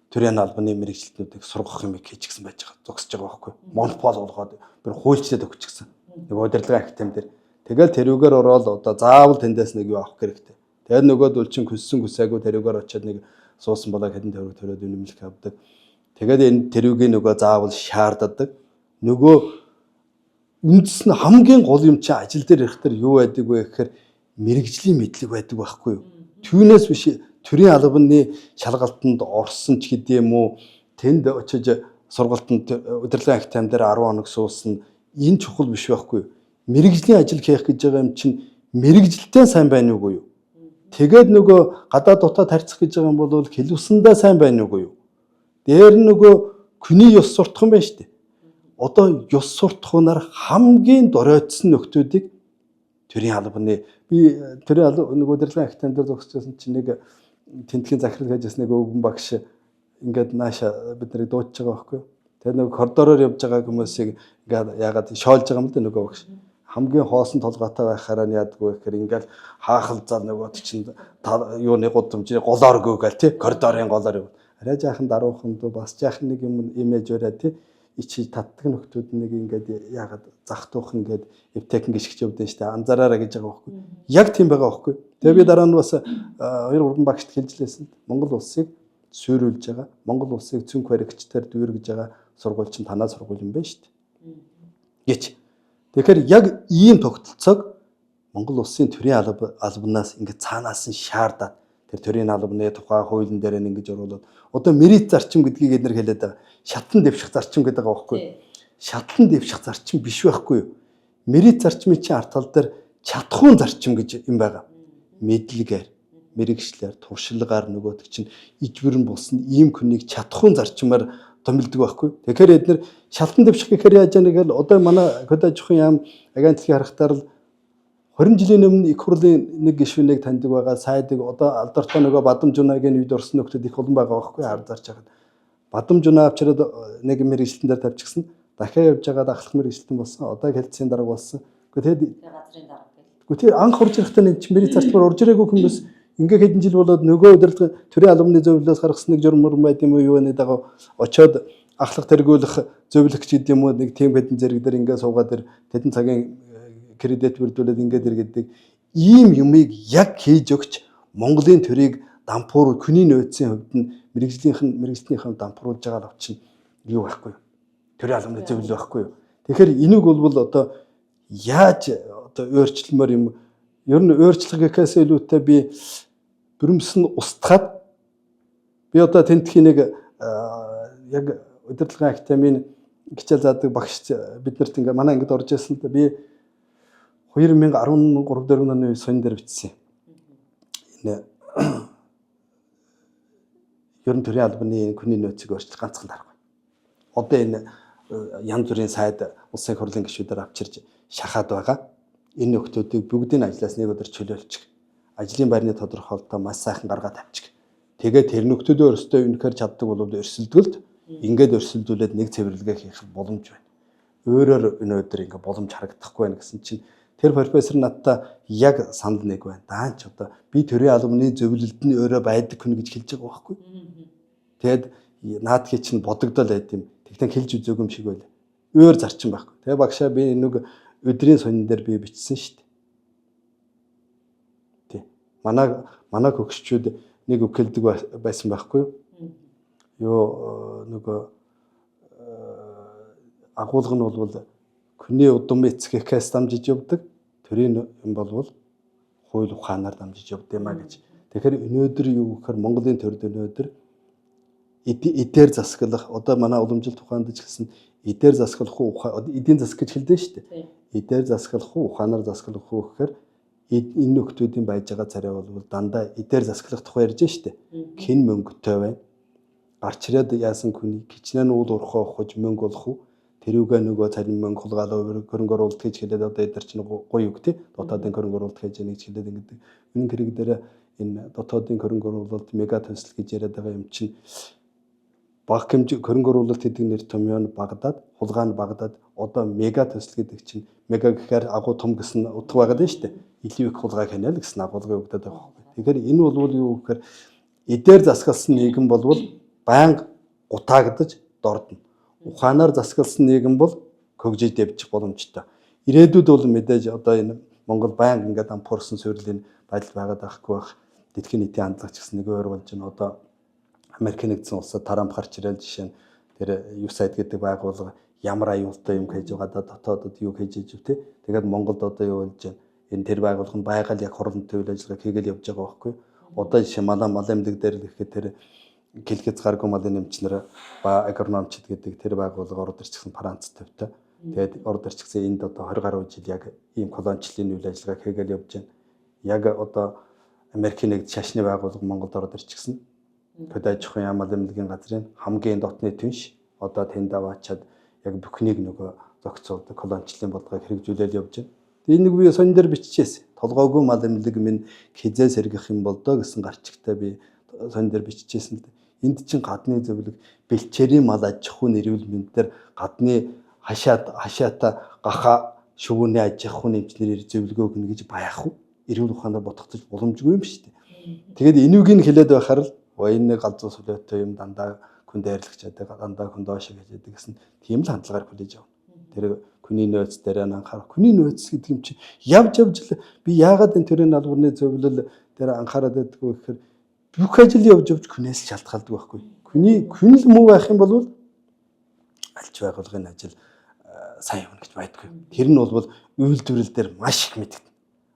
төрийн албаны мэрэгчлэтнүүдийг сургах юм хийчихсэн байж байгаа. Зогсож байгаа байхгүй. Монопол болгоод бүр хуульчлаад өгчихсэн. Нэг удирдлага академи дээр. Тэгэл тэрүүгээр ороод одоо заавал тэндээс нэг юу авах хэрэгтэй. Тэгээд нөгөөд улчин хүссэн хүсээгүй тэрүүгээр очиод нэг суусан болоо хэдэн төгрөг төрөөд үнэмлэх авдаг. Тэгээд энэ тэрүүгийн нөгөө заавал шаарддаг. Нөгөө үндэс нь хамгийн гол юм чи ажил дээр ирэх тэр юу байдаг вэ гэхээр мэрэгжлийн мэдлэг байдаг байхгүй юу? Түүнээс биш төрийн албаны шалгалтанд орсон ч гэдэм үү тэнд очиж сургалтанд удирдлагын академи дээр 10 хоног суусан энэ чухал биш байхгүй юу? Мэрэгжлийн ажил хийх гэж байгаа юм чинь мэрэгжилтэй сайн байна уугүй юу? Тэгээд нөгөө гадаад дотоод харьцах гэж байгаа юм бол хэл усандаа сайн байна уугүй юу? Дээр нь нөгөө хүний ёс суртах юм байна шүү дээ. Одоо ёс суртахуунаар хамгийн доройтсон нөхдүүдийг төрийн албаны би төрийн алба нөгөө удирдлагын академи дээр зогсож байсан чинь нэг тентгийн захирал гэж нэг өвгөн багш ингээд нааша бид нарыг дуудаж байгаа байхгүй юу. Тэгээд нөгөө коридороор явж байгаа хүмүүсийг ингээд яагаад шоолж байгаа юм л да нөгөө багш. Хамгийн хоосон толгойтой байхаараа нь яадгүй гэхээр ингээд хаахал зал нөгөө чинь юуны гудамжны голоор гөөгөл тий коридорын голоор яв. Арай жаахан даруухан дүү бас жаахан нэг юм имэж өрөө тий ичиж татдаг нөхдүүд нэг ингээд яагаад зах тух ингээд эвтэкэн гიშгч явдсан штэ анзаараараа гэж байгаа байхгүй. Яг тийм байгаа байхгүй. Тэгээ би дараа нь бас 2 3 багшд хэлж лээсэн. Монгол улсыг суйруулж байгаа. Монгол улсыг цүнх баригчдаар дүүргэж байгаа сургууль чинь танаа сургууль юм байна штэ. Гэж. Тэгэхээр яг ийм тогтолцоог Монгол улсын төрийн албанаас ингээд цаанаас нь шаардаад тэр төрийн албаны тухай хуулийн дээр нь ингэж оруулаад одоо мерит зарчим гэдгийг эднэр хэлээд байгаа. Шатлан дэвших зарчим гэдэг байгаа байхгүй юу? Шатлан дэвших зарчим биш байхгүй юу? Мерит зарчмын чинь арт тал дээр чадхуун зарчим гэж юм байгаа. Мэдлэгээр, мэрэгчлэр, туршлагаар нөгөөдөг чинь ижвэрэн болсон ийм күнийг чадхуун зарчмаар томилдог байхгүй. Тэгэхээр эднэр шалтан дэвших гэхээр яаж яана гэвэл одоо манай хөдөө аж ахуйн яам агентлагийн харахтаар л 20 жилийн өмнө их хурлын нэг гишүүнийг таньдаг байгаа сайдаг одоо алдартай нөгөө Бадамжунагийн үед орсон нөхдүүд их олон байгаа байхгүй хар зарч хагаад Бадамжунаа авчираад нэг мэрэгчлэн дээр тавьчихсан. Дахиад явж байгаад ахлах мэрэгчлэн болсон. Одоо хэлтсийн дарга болсон. Гэхдээ тэгээд газрын дарга гэл. Гэхдээ тэр анх орж ирэхдээ нэг чинь мэрэг зарчмаар орж ирээгүй хүмүүс ингээ хэдэн жил болоод нөгөө удирдлага төрийн албаны зөвлөлөөс гаргасан нэг журам мурам байд юм уу юу нэг дагав очоод ахлах тэргүүлэх зөвлөгч гэдэг юм уу нэг тийм хэдэн зэрэг дээр ингээ суугаад тэр тэдэн цагийн кредит бүрдүүлээд ингээд иргэдэг ийм юмыг яг хийж өгч Монголын төрийг дампуур хүний нөөцийн хувьд нь мэрэгжлийнх нь мэрэгжлийнхээ дампууруулж байгаа л чинь юу байхгүй юу? Төрийн албаны зөвлөл байхгүй юу? Тэгэхээр энийг бол одоо яаж одоо өөрчлөмөр юм ер нь өөрчлөх гэхээс илүүтэй би бүрэмс нь устгаад би одоо тентхийн нэг яг удирдлагын академийн хичээл заадаг багш биднэрт ингээ манай ангид орж ирсэн л да би 2013 4 оны сонь дээр бичсэн. Энэ ер нь төрийн албаны хүний нөөцийг өөрчлөх ганцхан дарга байна. Одоо энэ янз бүрийн сайд улсын хурлын гишүүдээр авчирж шахаад байгаа. Энэ нөхдүүдийг бүгдийг ажлаас нэг өдөр чөлөөлчих. Ажлын байрны тодорхойлолтоо маш сайхан гаргаад тавьчих. Тэгээд тэр нөхдүүдөө өрсөлдөө үнэхээр чаддаг бол өрсөлдөлд ингээд өрсөлдүүлээд нэг цэвэрлэгээ хийх боломж байна. Өөрөөр өнөөдөр ингээ боломж харагдахгүй байна гэсэн чинь тэр профессор надтай яг санал нэг байна. Даанч одоо би төрийн албаны зөвлөлд нь өөрөө байдаг хүн гэж хэлж байгаа байхгүй. Тэгээд наадхий чинь бодогдол байд юм. Тэгтэн хэлж үзээгүй юм шиг байл. Өөр зарчим байхгүй. Тэгээ багшаа би нэг өдрийн сонин дээр би бичсэн шүү дээ. Тий. Манай хөгшчүүд нэг үг хэлдэг байсан байхгүй юу? Юу нөгөө агуулга нь бол хүний удам эцгэхээс дамжиж явдаг. Төрийн юм болвол хууль ухаанаар дамжиж явд юм а гэж. Тэгэхээр өнөөдөр юу гэхээр Монголын төрд өнөөдөр эдээр засаглах одоо манай уламжлалт ухаанд ч гэсэн эдээр засаглах уу эдийн засаг гэж хэлдэ шүү дээ. Эдээр засаглах уу ухаанаар засаглах уу гэхээр энэ нөхдүүдийн байж байгаа царай бол дандаа эдээр засаглах тухай ярьж шүү дээ. Хэн мөнгөтэй байна? Гарч ирээд яасан хүний хичнээн уул уурхай ухаж мөнгө олох уу? Тэрүүгээ нөгөө царин мөнгө хулгайлаа хөрөнгө оруулалт гэж хэлээд одоо эдгээр чинь гоё үг тий. Дотоодын хөрөнгө оруулалт гэж нэг хэлээд ингэдэг. Үнэн хэрэг дээр энэ дотоодын хөрөнгө оруулалт мега төсөл гэж яриад байгаа юм чинь баг хэмжээ хөрөнгө оруулалт гэдэг нэр томьёо нь багадаад хулгай нь багадаад одоо мега төсөл гэдэг чинь мега гэхээр агуу том гэсэн утга байгаад байна шүү дээ. Илүү их хулгай ханаа л гэсэн агуулгыг өгдөд байгаа байхгүй. Тэгэхээр энэ бол юу гэхээр эдээр засагласан нийгэм болвол байнга гутаагдаж дордно. Ухаанаар засагласан нийгэм бол хөгжиж дэвжих боломжтой. Ирээдүйд бол мэдээж одоо энэ Монгол байнга ингээд ампуурсан суурлийн байдал байгаад байхгүй байх. Дэлхийн нийтийн хандлага ч гэсэн нэг өөр болж байна. Одоо Америк нэгдсэн улсад Трамп гарч ирэл жишээ нь тэр USAID гэдэг байгууллага ямар аюултай юм хийж байгаа да дотоодод юу хийж иж тэ. Тэгээд Монголд одоо юу болж байна? Энэ тэр байгууллага нь байгаль яг хуралтай үйл ажиллагаа хийгээл явж байгаа байхгүй. Одоо жишээ манай мал эмнэлэг дээр л ихэд тэр гэл хязгааргүй малын эмчнэр ба агрономчд гэдэг тэр байгууллага ороод ирчихсэн Франц төвтэй. Тэгээд ороод ирчихсэн энд одоо 20 гаруй жил яг ийм колоничлалын үйл ажиллагаа хийгээл явж байна. Яг одоо Америкийн нэгд шашны байгууллага Монголд ороод ирчихсэн. Хөдөө аж ахуйн яам мал эмнэлгийн газрын хамгийн дотны түнш одоо тэнд аваачаад яг бүхнийг нөгөө зохицуулдаг колоничлалын бодлогыг хэрэгжүүлэл явж байна. Энэ нэг би сонин дээр биччихээс. Толгойгүй мал эмнэлэг минь хизээ сэргэх юм бол доо гэсэн гарчигтай би сонин дээр биччихсэн л дээ. Энд чинь гадны зөвлөг бэлчээрийн мал аж ахуйн эрүүл мэнд дээр гадны хашаата гаха шөвөний аж ахуйн эмчнэрээр зөвлөгөө өгнө гэж байх уу? Эрүүл ухаанаар бодогдож боломжгүй юм шүү дээ. Тэгээд энүүг нь хэлээд байхаар л энэ галзуу сүлөөтэй юм дандаа хүн дайрлагч яадаг, дандаа хүн доош гэж яадаг гэсэн тийм л хандлагаар хүлээж авна. Тэр хүний нөөц дээр анхаарах. Хүний нөөц гэдэг юм чи явж явж л би яагаад энэ төрийн албаны зөвлөл дээр анхаарат байдаггүй гэхээр бүх ажил явж явж хүнээс шалтгаалдаг байхгүй. Хүний хүн л муу байх юм бол альч байгуулгын ажил сайн явна гэж байдаггүй. Тэр нь бол үйлдвэрлэл дээр маш их мэдэгдэнэ.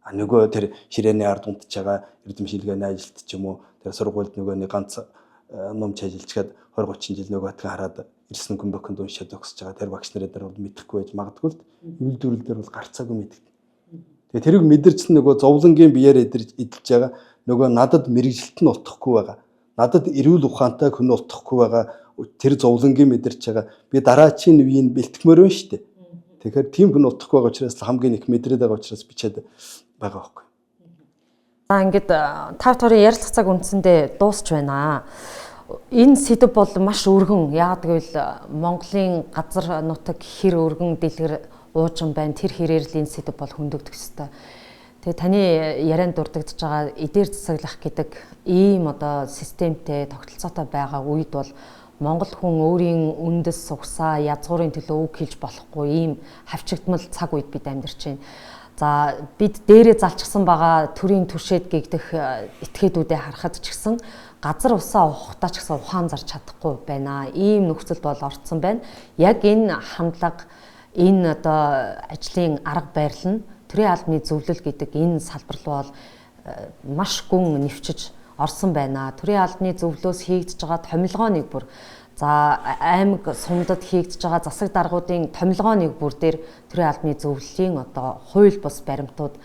А нөгөө тэр ширээний ард унтж байгаа эрдэм шилгээний ажилт ч юм уу тэр сургуульд нөгөө нэг ганц номч ажиллаж 20 30 жил нөгөө атхан хараад ирсэн гүн бохинд уншаад зогсож байгаа тэр багш нар дээр бол мэдэхгүй байж магадгүй л үйлдвэрлэл дээр бол гарцаагүй мэддэг. Тэгээ тэрийг мэдэрч нөгөө зовлонгийн биеэр эдэлж байгаа нөгөө надад мэрэгжилт нь утахгүй байгаа. Надад эрүүл ухаантай хүн утахгүй байгаа. Тэр зовлонгийн мэдэрч байгаа. Би дараачийн үеийг бэлтгэмээр байна шүү дээ. Тэгэхээр тийм хүн утахгүй байгаа учраас хамгийн их мэдрээд байгаа учраас бичээд байгаа байхгүй. За ингээд та хоёрын ярилцах цаг үндсэндээ дуусч байна. Энэ сэдэв бол маш өргөн. Яагаад гэвэл Монголын газар нутаг хэр өргөн дэлгэр уужин байна. Тэр хэрээр л энэ сэдэв бол хөндөгдөх ёстой. Тэгээ таны ярианд дурддагдж байгаа эдээр засаглах гэдэг ийм одоо системтэй тогтолцоотой байгаа үед бол Монгол хүн өөрийн үндэс угсаа язгуурын төлөө үг хэлж болохгүй ийм хавчигдмал цаг үед бид амьдарч байна. За бид дээрээ залчсан байгаа төрийн түшээд гэгдэх этгээдүүдээ харахад ч гэсэн газар усаа ухахтаа ч гэсэн ухаан зарч чадахгүй байна. Ийм нөхцөлд бол орцсон байна. Яг энэ хандлага, энэ одоо ажлын арга барил нь төрийн албаны зөвлөл гэдэг энэ салбар руу бол маш гүн нэвчиж орсон байна. Төрийн албаны зөвлөөс хийгдэж байгаа томилгооныг бүр за аймаг сумдад хийгдэж байгаа засаг даргуудын томилгооныг бүр дээр төрийн албаны зөвлөлийн одоо хууль бус баримтууд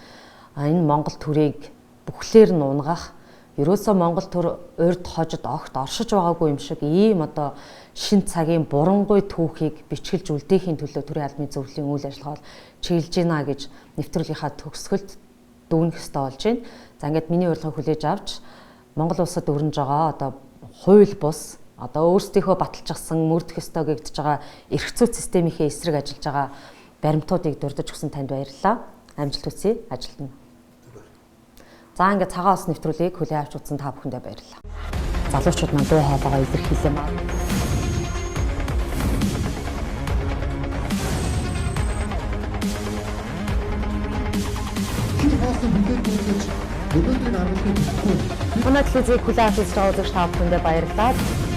энэ Монгол төрийг бүхлээр нь унгах, ерөөсөө Монгол төр урд хожид огт оршиж байгаагүй юм шиг ийм одоо шин цагийн бурангуй түүхийг бичгэлж үлдээхийн төлөө төрийн албаны зөвлөлийн үйл ажиллагаа бол чиглэж байна гэж нэвтрүүлгийнхаа төгсгөлд дүгнэх ёстой болж байна. За ингээд миний урилгыг хүлээж авч Монгол улсад өрнөж байгаа одоо хууль бус одоо өөрсдийнхөө баталчихсан мөрдөх ёстой гэгдэж байгаа эрх зүйн системийнхээ эсрэг ажиллаж байгаа баримтуудыг дурдж өгсөн танд баярлалаа. Амжилт хүсье ажилд нь. За ингээд цагаан ус нэвтрүүлгийг хүлээн авч үзсэн та бүхэндээ баярлалаа. Залуучууд маань дуу хоолойгоо илэрхийлээ маа. Хэр хоосон хүлээн гүйцэж өнөөдрийн аргыг мэдэхгүй. Манай телевизийг хүлээн авч үзэж байгаа үзэгч та бүхэндээ баярлалаа.